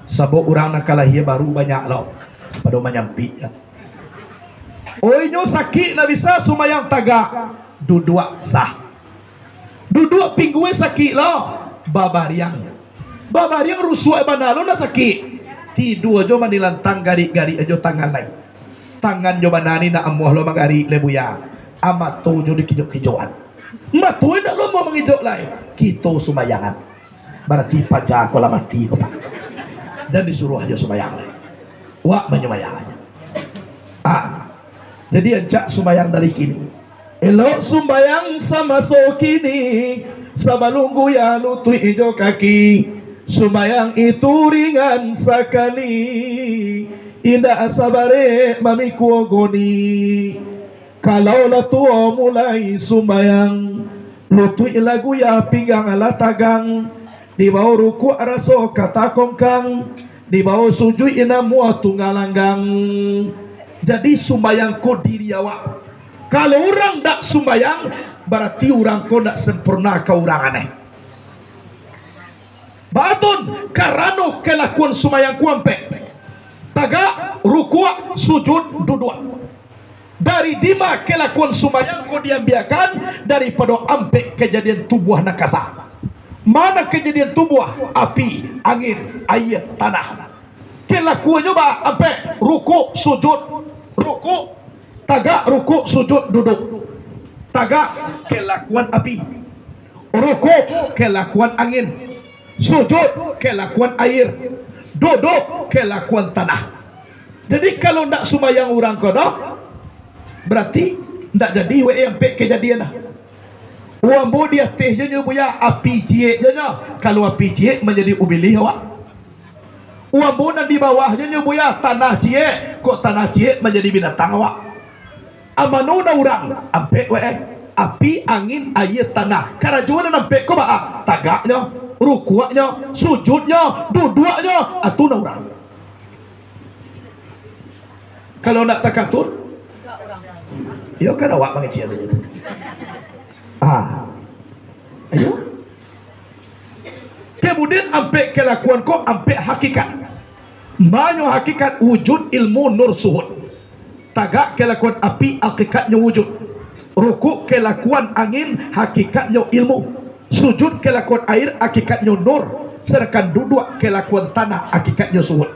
Sabab urang nan ka lahia baru banyak lo. Pado manyampik jo. Oh, inyo sakik ndak bisa sumbayang tagak, duduak sah. Duduak pinggua sakik lo, babariang. Babariang rusuak bana lo ndak sakik. Tidua jo manilantang garik-garik ajo tangan lai. Tangan jo bana ni ndak amuah lo manggarik lai, Buya. A mato jo dikijok-kijokan. Mato ndak lo amuah mangijok lai. Kito sumbayangan. Barati paja ko lah mati ko, Pak. Jan disuruah ajo sumbayang lai. Wak manyumbayang ajo. Ah. Jadi ancak sumbayang dari kini. Elok sumbayang samaso kini, sabalun buya lutuik jo kaki. Sumbayang itu ringan sakali, indak sabarek mamikua goni. Kalau lah tuo mulai sumbayang, lutuik lah guyah, pinggang lah tagang, di bawah rukuak raso ka takongkang, di bawah sujuik namuah tungga langgang. Jadi sumbayang ko diri awak. Kalau urang ndak sumbayang, barati urang ko ndak sempurna, ka urang aneh. Baatun, karano kalakuan sumbayang ko ampek. Tagak, rukuak, sujud, duduak. Dari dima kalakuan sumbayang ko diambiakan? Daripado ampek kajadian tubuah nan kasa. Ma nan kajadian tubuah? Api, angin, aia, tanah. Kalakuannyo ba ampek, rukuk, sujud, rukuk, tagak, rukuk, sujud, duduk. Tagak, kalakuan api. Rukuk, kalakuan angin. Sujud, kalakuan aia. Duduk, kalakuan tanah. Jadi, kalau ndak sumbayang urang ko doh, barati ndak jadi we ampek kajadian lah. Ambo di ateh jo nyo, Buya, api ciek jo nyo. Kalau api ciek, manjadi ubilih awak. Ambo nan di bawahnyo nyo, Buya, tanah ciek. Kok tanah ciek manjadi binatang awak? Amano nan urang? Ampek wae. Api, angin, aia, tanah. Karajo nan ampek ko baa? Tagaknyo, rukuaknyo, sujudnyo, duduaknyo, atu nan urang. Kalau nak takatun, yo kan awak mangecek tu. Ah. Ayo. Kemudian ampek kelakuan ko ampek hakikat. Manyo hakikat wujud ilmu nur suhud. Tagak kelakuan api hakikatnyo wujud. Rukuk kelakuan angin hakikatnyo ilmu. Sujud kelakuan air hakikatnyo nur. Sedangkan duduak kelakuan tanah hakikatnyo suhud.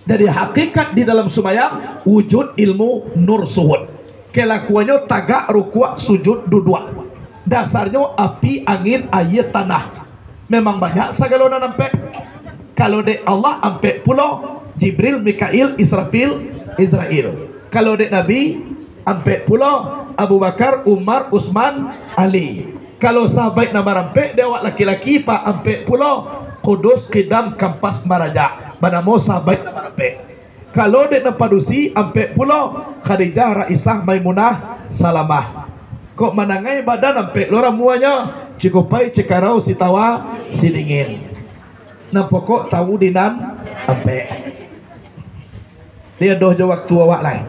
Jadi hakikat di dalam sumbayang wujud ilmu nur suhud. Kelakuannyo tagak, rukuak, sujud, duduak. Dasarnyo api, angin, aia, tanah. Memang banyak sagalo nan ampek. Kalau dek Allah ampek pulo, Jibril, Mikail, Israfil, Izrail. Kalau dek Nabi ampek pulo, Abu Bakar, Umar, Usman, Ali. Kalau sahabaik nan marampek dek awak laki-laki, pa ampek pulo, Kudus, Kidam, Kampas, Marajak. Banamo sahabaik nan marampek. Kalau dek nan padusi, ampek pulo, Khadijah, Raisah, Maimunah, Salamah. Kok manangai badan ampek lo ramuanyo, Cikupai, Cikarau, Sitawa, Silingin. Nan pokok tawu di nan ampek. Lai ado jo waktu awak lai?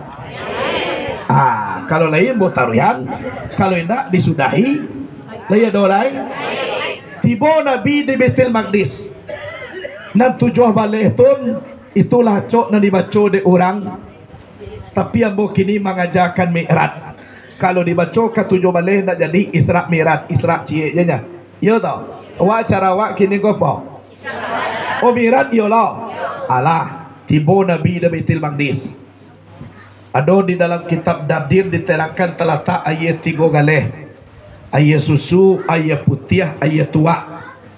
Ah, kalau lai ambo taruihan, kalau indak disudahi, lai ado lai? Tibo Nabi di Baitul Maqdis. Nan tujuah baleh tun, itulah acok nan dibaco dek urang. Tapi ambo kini mangajakan Mi'raj. Kalau dibaco ka tujuah baleh ndak jadi Isra Mi'raj, Isra ciek je nyo. Iyo toh? Awak acara awak kini ko apo? Oh, Mi'raj iyo lo. Alah, tibo Nabi di Baitul Maqdis. Ado di dalam kitab Dardir diterangkan talatak aia tigo galeh. Aia susu, aia putiah, aia tuak.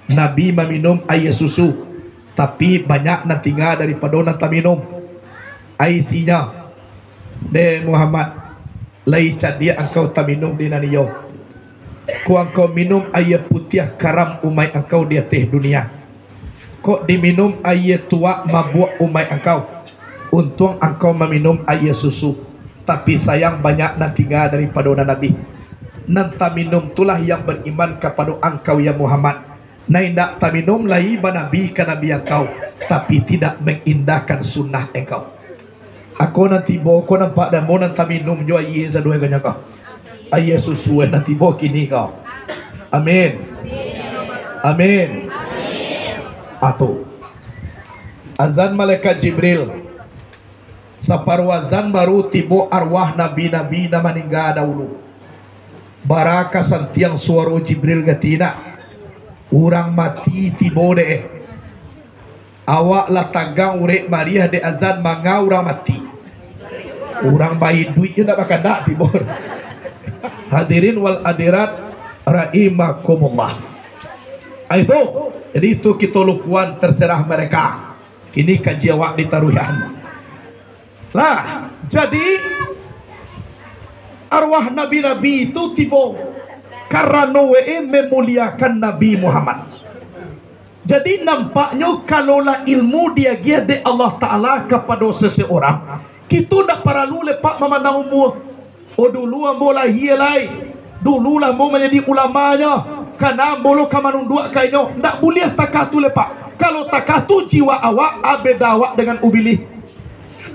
Nabi maminum aia susu, tapi banyak nan tingga daripado nan taminum. Ai isinyo, "Deh Muhammad, lai cadiak angkau taminum di nan iyo. Kok angkau minum aia putiah, karam umaik angkau di ateh dunia. Kok diminum aia tuak, mabuak umaik angkau. Untuang angkau maminum aia susu, tapi sayang banyak nan tingga daripado nan abih. Nan taminum tulah yang bariman kapado angkau, ya Muhammad. Nan indak taminum lai banabi ka nabi angkau, tapi tidak mangindahkan sunnah angkau." Ako nan tibo ko nampak dek ambo nan taminum jo aia saduai ko nyo ko. Aia susu nan tibo kini ko. Amin. Amin. Atu. Azan malaikat Jibril. Saparuah azan baru tibo arwah nabi-nabi nan maningga dahulu. Bara ka santiang suaro Jibril gati nak. Urang mati tibo dek. Awak lah tagang urek mariah dek azan manga urang mati. Urang baiduik je ndak bakandak tibo. Hadirin wal hadirat rahimakumullah. Ah, itu. Jadi itu kito lukuan terserah mereka. Kini kaji awak ditaruihan. Lah, jadi arwah nabi-nabi itu tibo karano we memuliakan Nabi Muhammad. Jadi nampaknyo kalau lah ilmu diagiah dek Allah Ta'ala kapado seseorang, kito ndak paralu lepak mamandang umua. Oh, dulu ambo lahia lai. Dulu lah ambo manjadi ulamanyo. Kana ambo lo ka manunduak ka inyo. Ndak buliah takah tu lepak. Kalau takah tu jiwa awak, a beda awak dengan ubilih.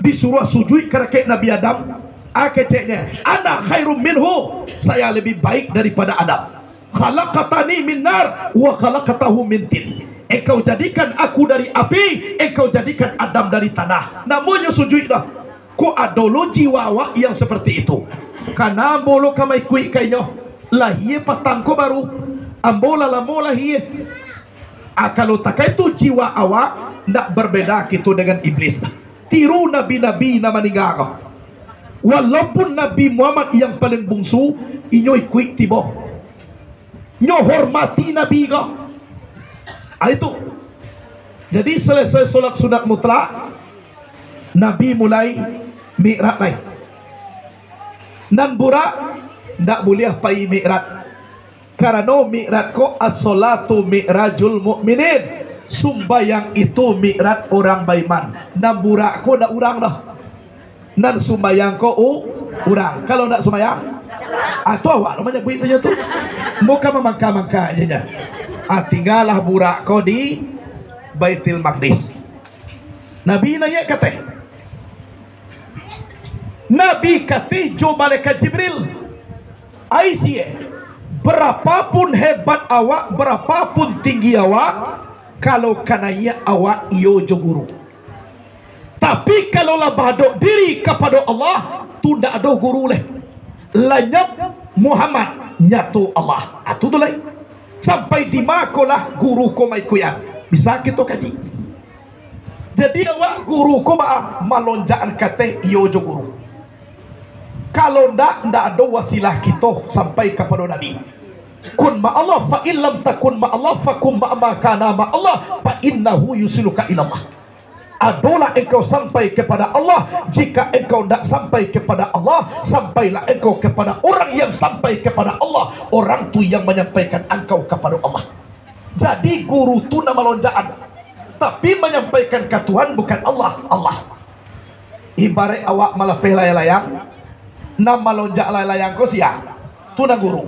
Disuruah sujuik ka rakek Nabi Adam. A keceknyo, "Ana khairum minhu." Saya lebih baik daripada Adam. "Khalaqtani min nar wa khalaqtahu min tin." Engkau jadikan aku dari api, engkau jadikan Adam dari tanah. Namonyo sujuik dah. Kok ado lo jiwa awak yang seperti itu? Kana ambo lo ka maikuik ka inyo. Lahia patang ko baru. Ambo lah lamo lahia. Ah, kalau takah itu jiwa awak, ndak berbeda kito dengan iblis. Tiru nabi-nabi nan maningga ko. Walaupun Nabi Muhammad yang paling bungsu, inyo ikuik tibo. Nyo hormati Nabi ko. Ah, itu. Jadi, selesai solat sunat mutlak, Nabi mulai mi'raj lai. Nan burak, ndak buliah pai mi'raj. Karano mi'raj ko, "As-sholatu mi'rajul mu'minin." Sumbayang itu mi'raj urang baiman. Nan burak ko ndak urang doh. Nan sumbayang ko u-, urang. Kalau ndak sumbayang, ah, tu awak lah manyabuik tu, tu. Bukan mamangka-mangka aja nya. Ah, tinggalah burak ko di Baitul Maqdis. Nabi naiak ka ateh. Nabi ka ateh jo malaikat Jibril. Ai sie, barapapun hebat awak, barapapun tinggi awak, kalau ka naiak awak iyo jo guru. Tapi kalau lah bahadok diri kapado Allah, tu ndak ado guru lai. Lanyap Muhammad, nyato Allah. Ah, tu tu lai. Sampai di ma ko lah guru ko maikuikan? Bisa kito kaji. Jadi awak guru ko baa malonjakan ka ateh iyo jo guru. Kalau ndak, ndak ado wasilah kito sampai kapado Nabi. Kun ma Allah, fa in lam takun ma Allah, fa kun ma ma kana ma Allah, fa innahu yusiluka ilallah. Adolah engkau sampai kepada Allah. Jika engkau ndak sampai kepada Allah, sampailah engkau kepada orang yang sampai kepada Allah. Orang tu yang manyampaikan angkau kapado Allah. Jadi guru tu nan malonjakan, tapi manyampaikan ka Tuhan bukan Allah. Allah. Ibaraik awak malapeh layang-layang, nan malonjak layang-layang ko sia? Tu nan guru.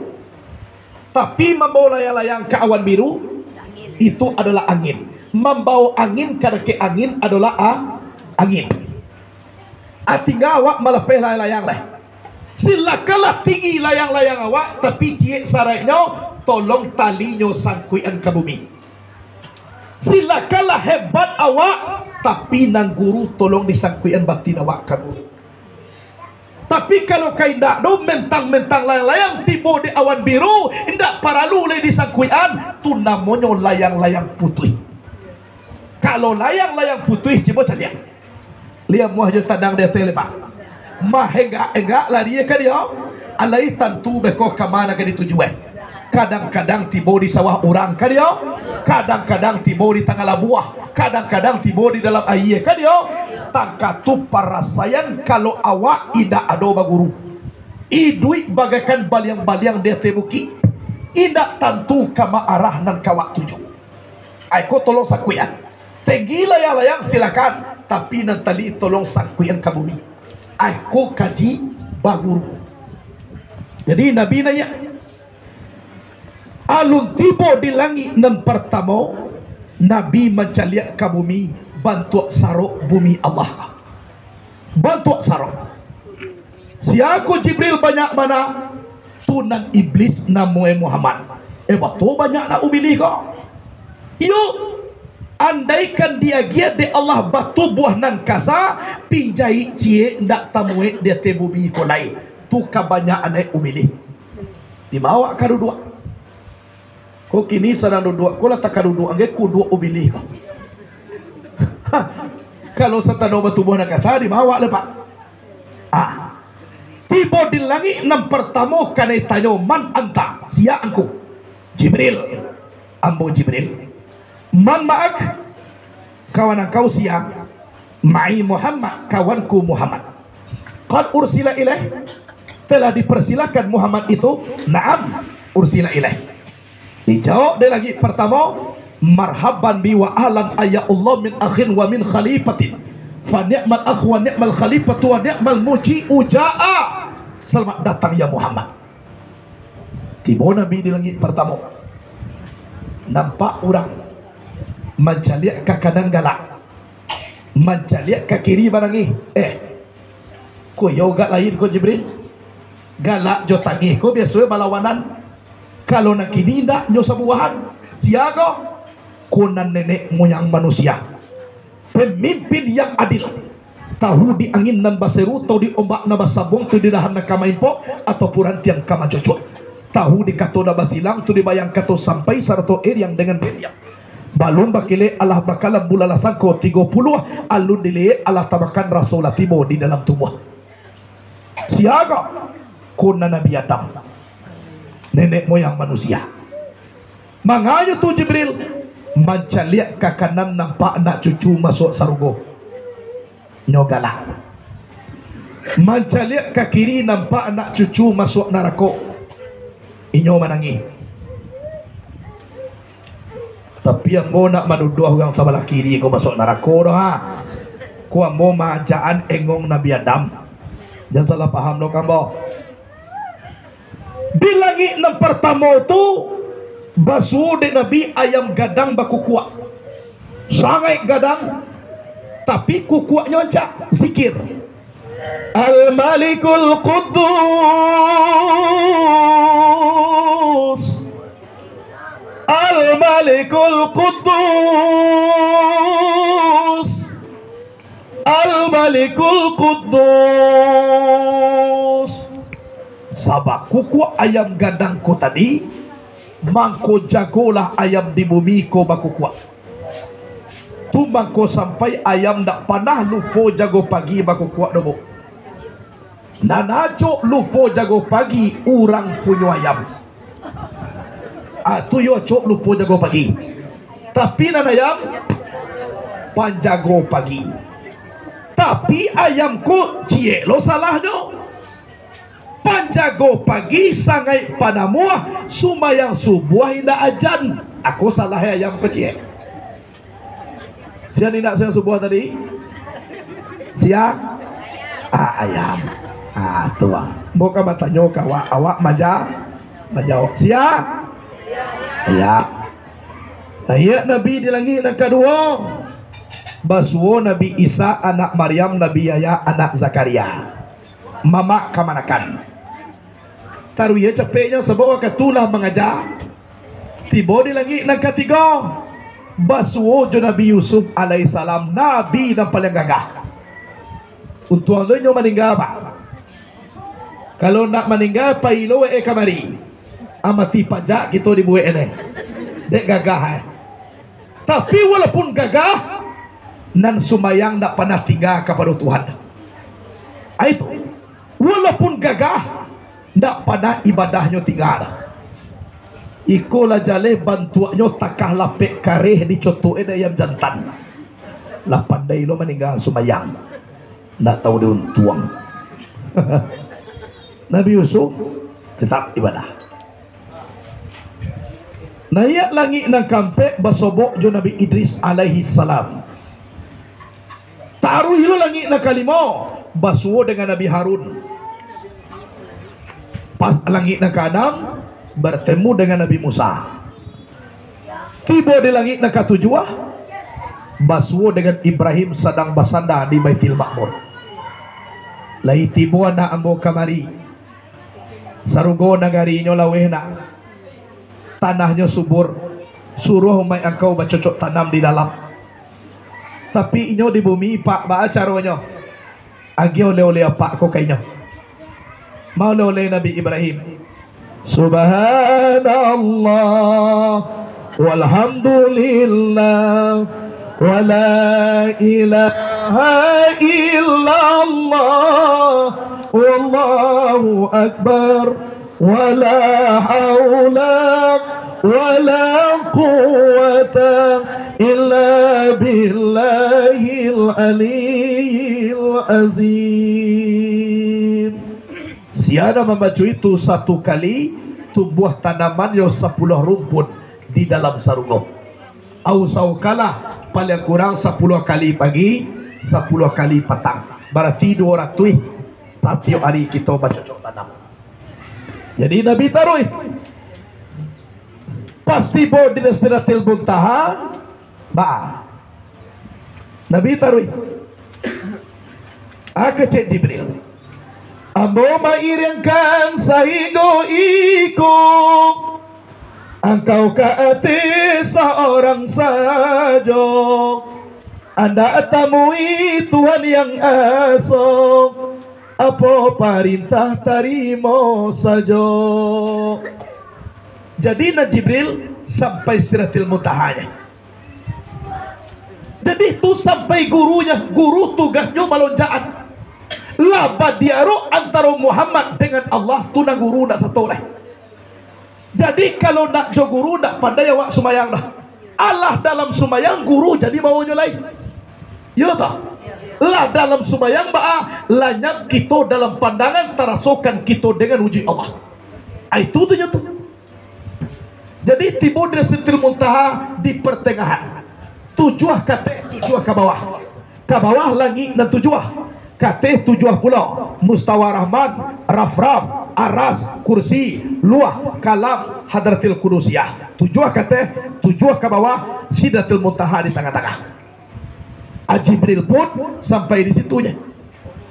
Tapi mambawo layang-layang ka awan biru, itu adolah angin. Mambawo angin ka dakek angin adolah a-, angin. Ah, tingga awak malapeh layang-layang lai. Silakanlah tinggi layang-layang awak, tapi ciek saraiknyo, tolong talinyo sangkuikan ka bumi. Silakanlah hebat awak, tapi nan guru tolong disangkuikan batin awak ka guru. Tapi kalau ka indak tu, mentang-mentang layang-layang tibo di awan biru, indak paralu lai disangkuikan, tu namonyo layang-layang putuih. Kalau layang-layang putuih, cubo caliak. Liek muah jo tadang di ateh lemak. Mahenggak-enggak lari ka dio. Alai tantu beko ka ma ka dituju, eh. Kadang-kadang tibo di sawah urang ka dio. Kadang-kadang tibo di tangah labuah. Kadang-kadang tibo di dalam aia ka dio. Tangkatu parasaian kalau awak indak ado baguru. Iduik bagaikan baliang-baliang di ateh bukik. Indak tantu ka ma arah nan ka awak tuju. Ai ko tolong sangkuikan. Tinggi layang-layang silakan, tapi nan tali tolong sangkuikan ka bumi. Ai ko kaji baguru. Jadi Nabi naiak. Alun tibo di langik nan partamo, Nabi mancaliak ka bumi, bantuak sarok bumi Allah. Bantuak sarok. Sia ko Jibril banyak bana? Tu nan Iblis namoe Muhammad. Eh, batua banyak nak ubilih ko. Iyo, andaikan diagiah dek Allah batubuah nan kasa, pinjai ciek ndak tamuek di ateh bumi ko lai. Tu kabanyakan ai ubilih. Dibawa ka duduak. Ko kini sadang duduak, ko lah takaduduak, angge kuduak ubilih ko. Kalau satando batubuah nan kasa, dibawa le, Pak. Ah. Tibo di langik nan partamo kanai tanyo, "Man anta?" Sia angku? Jibril. Ambo Jibril. "Man ma'ak?" Kawan angkau sia? "Ma'i Muhammad, kawanku Muhammad." "Qad ursila ilaih?" Telah dipersilakan Muhammad itu? "Na'am, ursila ilaih." Dijawab dek langik partamo, "Marhaban bi wa ahlan, ayya Allah, min akhin wa min khalifatin. Fa ni'mal akh wa ni'mal khalifatu wa ni'mal muji'u ja'a." Selamat datang, ya Muhammad. Tibo Nabi di langik partamo. Nampak urang mancaliak ka kanan galak, mancaliak ka kiri manangih. Eh, ko iyo agak lain ko Jibril. Galak jo tangih ko biaso balawanan. Kalau nan kini indak, nyo sabuahan. Sia ko? Ko nan nenek moyang manusia. Pemimpin yang adil. Tahu di angin nan baseru, tahu di ombak nan basabuang, tahu di dahan nan ka maimpok, ataupun rantiang ka mancucuak. Tahu di kato nan basilang, tahu di bayang kato sampai, sarato eriang dengan beriang. Balun bakilek alah bakalam, bulalah sangko tigo puluah, alun diliyek alah tamakan, raso lah tibo di dalam tubuah. Sia ko? Ko nan Nabi Adam, nenek moyang manusia. Manganyo tu Jibril, mancaliak ka kanan nampak anak cucu masuak sarugo. Nyo galak. Mancaliak ka kiri nampak anak cucu masuak narako. Inyo manangih. Tapi ambo ndak manuduah urang sabalah kiri ko masuak narako doh, ha. Ko ambo maajaan engong Nabi Adam. Jan salah paham doh ka ambo. Di langik nan partamo tu, basuo dek Nabi ayam gadang bakukuak. Sangaik gadang, tapi kukuaknyo ancak zikir. Al-Malikul Quddus. Al-Malikul Quddus. Al-Malikul Quddus. Sabab kukuak ayam gadang ko tadi, mangko jagolah ayam di bumi ko bakukuak. Tu mangko sampai ayam ndak panah lupo jago pagi bakukuak doh, Bu. Nan acok lupo jago pagi urang punyo ayam. Ah, tu yo acok lupo jago pagi. Tapi nan ayam panjago pagi. Tapi ayam ko ciek lo salahnyo. Panjago pagi sangaik panamuah, sumbayang subuah indak ajan. Ako salah ayam ko ciek. Sia nan indak sumbayang subuah tadi? Sia? Ah, ayam. Ah, tu ah. Ambo ka batanyo ka awak, awak maja-, manjawab. Sia? Ayam. Ayat Nabi di langik nan kaduo. Basuo Nabi Isa anak Maryam, Nabi Yahya anak Zakaria. Mamak kamanakan. Taruih capeknyo, sabab wakatu lah mangaja. Tibo di langik nan katigo, basuo jo Nabi Yusuf alaihissalam, nabi nan paliang gagah. Untuang lo inyo maningga, Pak. Kalau ndak maningga, pai lo, eh, kamari. Ah, mati pajak kito dibuek, eh. Dek gagah, eh. Tapi walaupun gagah, nan sumbayang ndak panah tingga kapado Tuhan. Ah, itu. Walaupun gagah, ndak panah ibadahnyo tingga. Iko lah jaleh bantuaknyo takah lapek kareh dicotok-i dek ayam jantan. Lah pandai lo maningga sumbayang. Ndak tahu diuntuang. Nabi Yusuf tetap ibadah. Naiak langik nan kaampek basobok jo Nabi Idris alaihissalam. Taruih lo langik nan kalimo, basuo dengan Nabi Harun. Pas langik nan kaanam, bertemu dengan Nabi Musa. Tibo di langik nan katujuah, basuo dengan Ibrahim sadang basanda di Baitil Makmur. Lai tibo anak ambo kamari. Sarugo nagarinyo laweh nak. Tanahnyo subur. Suruah umaik angkau bacocok tanam di dalam. Tapi inyo di bumi, Pak, baa caronyo? Agiah oleh-oleh apak ko ka inyo. Ma oleh-oleh Nabi Ibrahim? Subhanallah, walhamdulillah, wala ilaha illallah, wallahu akbar, wala haula wala quwwata illa billahil aliyyil azim. Sia nan mambaco itu satu kali, tumbuah tanamannyo sapuluah rumpun di dalam sarugo. Usahokanlah paliang kurang sapuluah kali pagi, sapuluah kali patang. Barati duo ratuih satiok ari kito bacocok tanam. Jadi Nabi taruih. Pas tibo di Sidratil Muntaha, ba. Nabi taruih. Ah, kecek Jibril. Ambo mairingkan sahinggo iko, angkau ka ateh saorang sajo. Andak tamui Tuhan yang aso, apo parintah tarimo sajo. Jadi, nan Jibril sampai Sidratil Muntaha nyo. Jadi, tu sampai gurunyo, guru tugasnyo malonjakan. Lah badialog antaro Muhammad dengan Allah, tu nan guru ndak sato lai. Jadi, kalau ndak jo guru, ndak pandai awak sumbayang doh. Alah dalam sumbayang, guru jadi bawonyo lai. Iyo toh? Lah dalam sumbayang, baa, lanyap kito dalam pandangan, tarasokan kito dengan wujuik Allah. Ai, itu tu nyo tu. Jadi tibo di Sidratil Muntaha di partangahan. Tujuah ka ateh, tujuah ka bawah. Ka bawah langik nan tujuah, ka ateh tujuah pulo, Mustawa Rahman, Rafraf, Aras, Kursi, Luah, Kalam, Hadratil Qudusiah. Tujuah ka ateh, tujuah ka bawah, Sidratil Muntaha di tangah-tangah. A Jibril pun sampai di situnyo.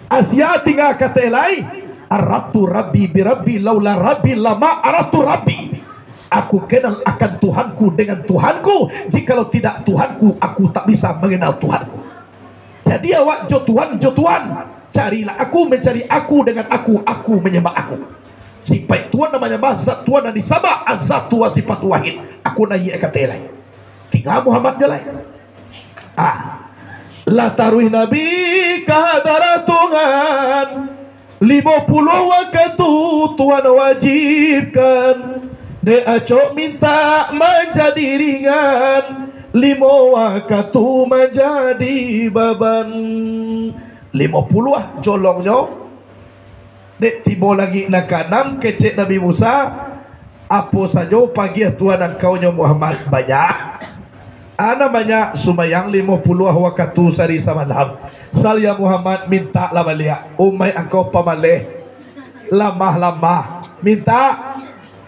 Asia tingga ka ateh lai, "Araftu Rabbi bi Rabbi, laula Rabbi lama araftu Rabbi." Aku kenal akan Tuhanku dengan Tuhanku, jikalau tidak Tuhanku, aku tak bisa mengenal Tuhanku. Jadi awak jo Tuhan, jo Tuhan, carilah aku, mencari aku dengan aku, aku menyembah aku. Sipaik Tuhan nan manyambah, zat Tuhan nan disambah, azatu wa sifatu wahid. Aku naiak ka ateh lai. Tingga Muhammad jo lai. Ah, lah taruih Nabi ka hadarat Tuhan. Limo puluah wakatu Tuhan wajibkan, dek acok mintak manjadi ringan, limo wakatu manjadi baban. Limo puluah jolongnyo, dek tibo langik nan kaanam, kecek Nabi Musa, "Apo sajo pagiah Tuhan angkau nyo Muhammad?" "Banyak." "A nan banyak?" "Sumbayang limo puluah wakatu sahari samalam." "Sal ya Muhammad, mintaklah baliak. Umaik angkau pamaleh, lamah-lamah. Mintak."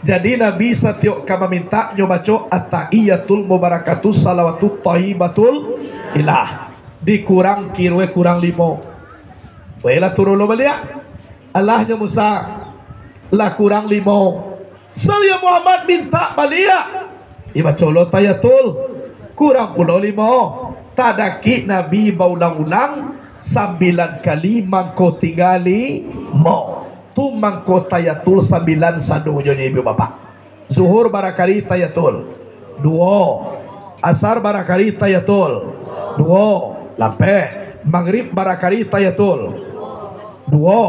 Jadi Nabi satiok ka mamintak, nyo baco, "At-tahiyyatul mubarakatu salawatut thayyibatul ilah." Dikurang, kironyo kurang limo. Weh lah turun lo baliak. Alahnyo Musa, lah kurang limo. "Sal ya Muhammad, mintak baliak." Dibaco lo tahiyatul, kurang pulo limo. Tadakik Nabi baulang-ulang sambilan kali, mangko tingga limo. Tu mangko tahiyatul sambilan sadonyo, ibu bapak. Zuhur barakali tahiyatul? Duo. Asar barakali tahiyatul? Duo. Lampek. Magrib barakali tahiyatul? Duo.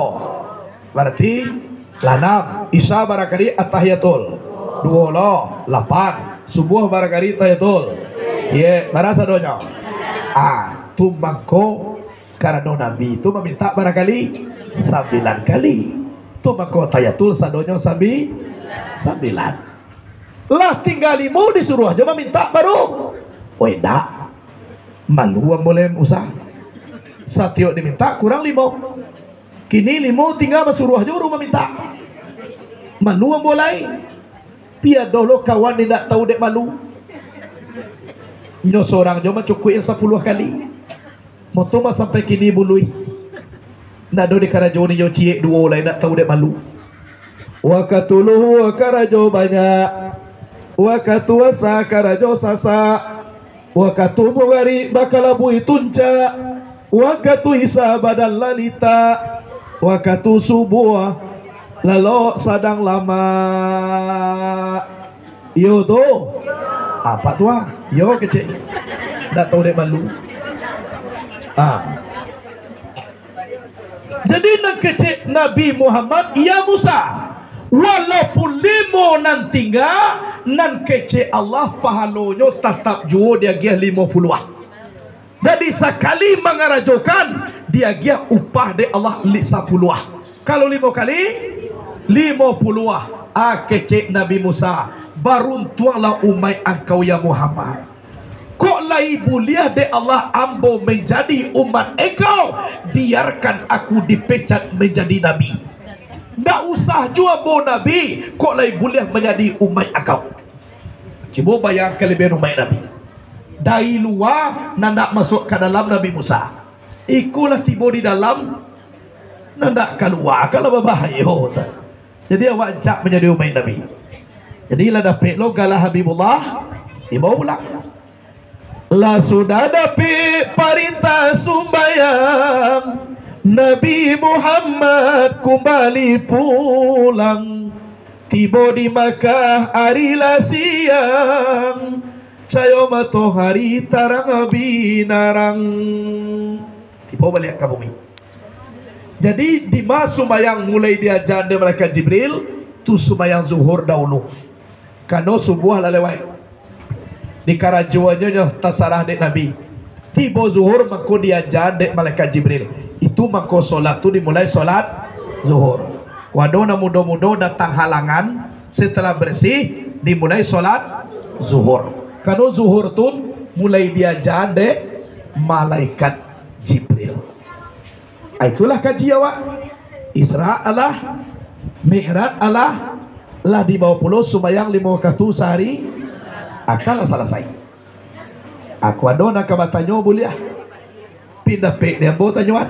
Barati lah anam. Isya barakali atahiyatul? Duo lo, lapan. Subuah barakali tahiyatul? Ye, bara sadonyo? Ah, tu mangko karano Nabi tu mamintak barakali? Sambilan kali. Tu mangko tahiyatul sadonyo sambi-, sambilan. Lah tingga limo disuruah jo mamintak baru. Weh, indak. Malu ambo lai Musa. Satiok dimintak kurang limo. Kini limo tingga basuruah jo baru mamintak. Malu ambo lai. Piado lo kawan indak tahu dek malu. Nyo sorang jo mancukuik yang sapuluah kali. Moto mah sampai kini buluih. Ndak ado dikarajo ni jo ciek duo lai, ndak tahu dek malu. Wakatu luhua karajo banyak, wakatu asa karajo sasak, wakatu mugarik bakalabuih tuncak, wakatu isya badan lalitak, wakatu subuah lalok sadang lamak. Iyo tu. Apak tu ah. Iyo kecek. Ndak tahu dek malu. Ah. Jadi nan kecek Nabi Muhammad, ya Musa, walaupun limo nan tingga, nan kecek Allah pahalonyo tatap juo diagiah limo puluah. Jadi sakali mangarajokan, diagiah upah dek Allah li-, sapuluah. Kalau limo kali, limo puluah. Ah, kecek Nabi Musa, baruntuanglah umaik angkau, ya Muhammad. Kok lai buliah dek Allah ambo manjadi umat engkau, biarkan aku dipecat manjadi nabi. Ndak usah juo ambo nabi, kok lai buliah manjadi umaik angkau. Cubo bayangkan kalabiahan umaik Nabi. Dari lua, nan nak masuak ka dalam Nabi Musa. Iko lah tibo di dalam, nan nak kalua, kan lah babahayo tu. Jadi awak jak manjadi umaik Nabi. Jadi lah dapek lo galah Habibullah, dibawa pulang. Lah sudah dapek parintah sumbayang, Nabi Muhammad kumbali pulang. Tibo di Makkah ari lah siang, cayo matohari tarang binarang. Tibo baliak ka bumi. Jadi, dima sumbayang mulai diaja dek malaikat Jibril, tu sumbayang zuhur dahulu. Karano subuah lah lewat. Dikarajoannyo nyo tasarah dek Nabi. Tibo zuhur mangko diaja dek malaikat Jibril. Itu mangko solat tu dimulai solat zuhur. Kok ado nan mudo-mudo datang halangan, Setelah bersih, dimulai sholat zuhur. Karena zuhur tu mulai diajaran dek malaikat Jibril. Ah, itulah kaji awak. Isra alah, Mi'raj alah, lah dibawa pulo sumbayang limo wakatu sahari, akan lah salasai. Aku ado nak ka batanyo buliah. Pin dapek di ambo tanyoan.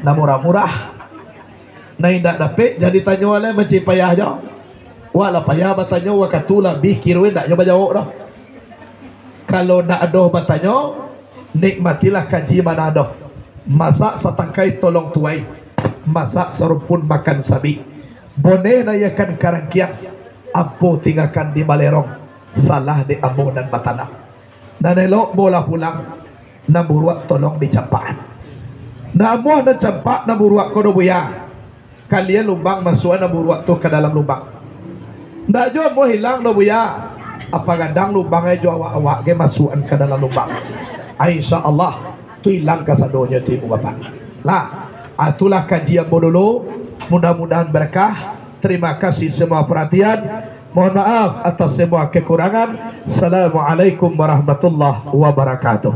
Nah murah-murah. Nah indak dapek, jadi tanyo lai mancari payah jo. Wak lah payah batanyo, wakatu labih kiro indak nyo bajawok doh. Kalau ndak ado batanyo, nikmatilah kaji mana ado. Masak satangkai tolong tuai, masak sarumpun makan sabik. Boneh naiakan karangkiang, ampo tinggakan di balerong, salah dek ambo nan batanam. Nan elok bolah pulang, nan buruak tolong dicampakan. Nan amuah nan campak nan buruak ko do buya. Kalian lubang masuakan nan buruak tu ka dalam lubang. Ndak jo amuah ilang do buya. Apa gadang lubang ai jo awak-awak ge masuakan ka dalam lubang. Ai, insya Allah, tu ilang kasadonyo tu ibu bapak. Lah, ah, itulah kaji ambo dulu. Mudah-mudahan berkah. Terima kasih semua perhatian. Mohon maaf atas semua kekurangan. Assalamualaikum warahmatullahi wabarakatuh.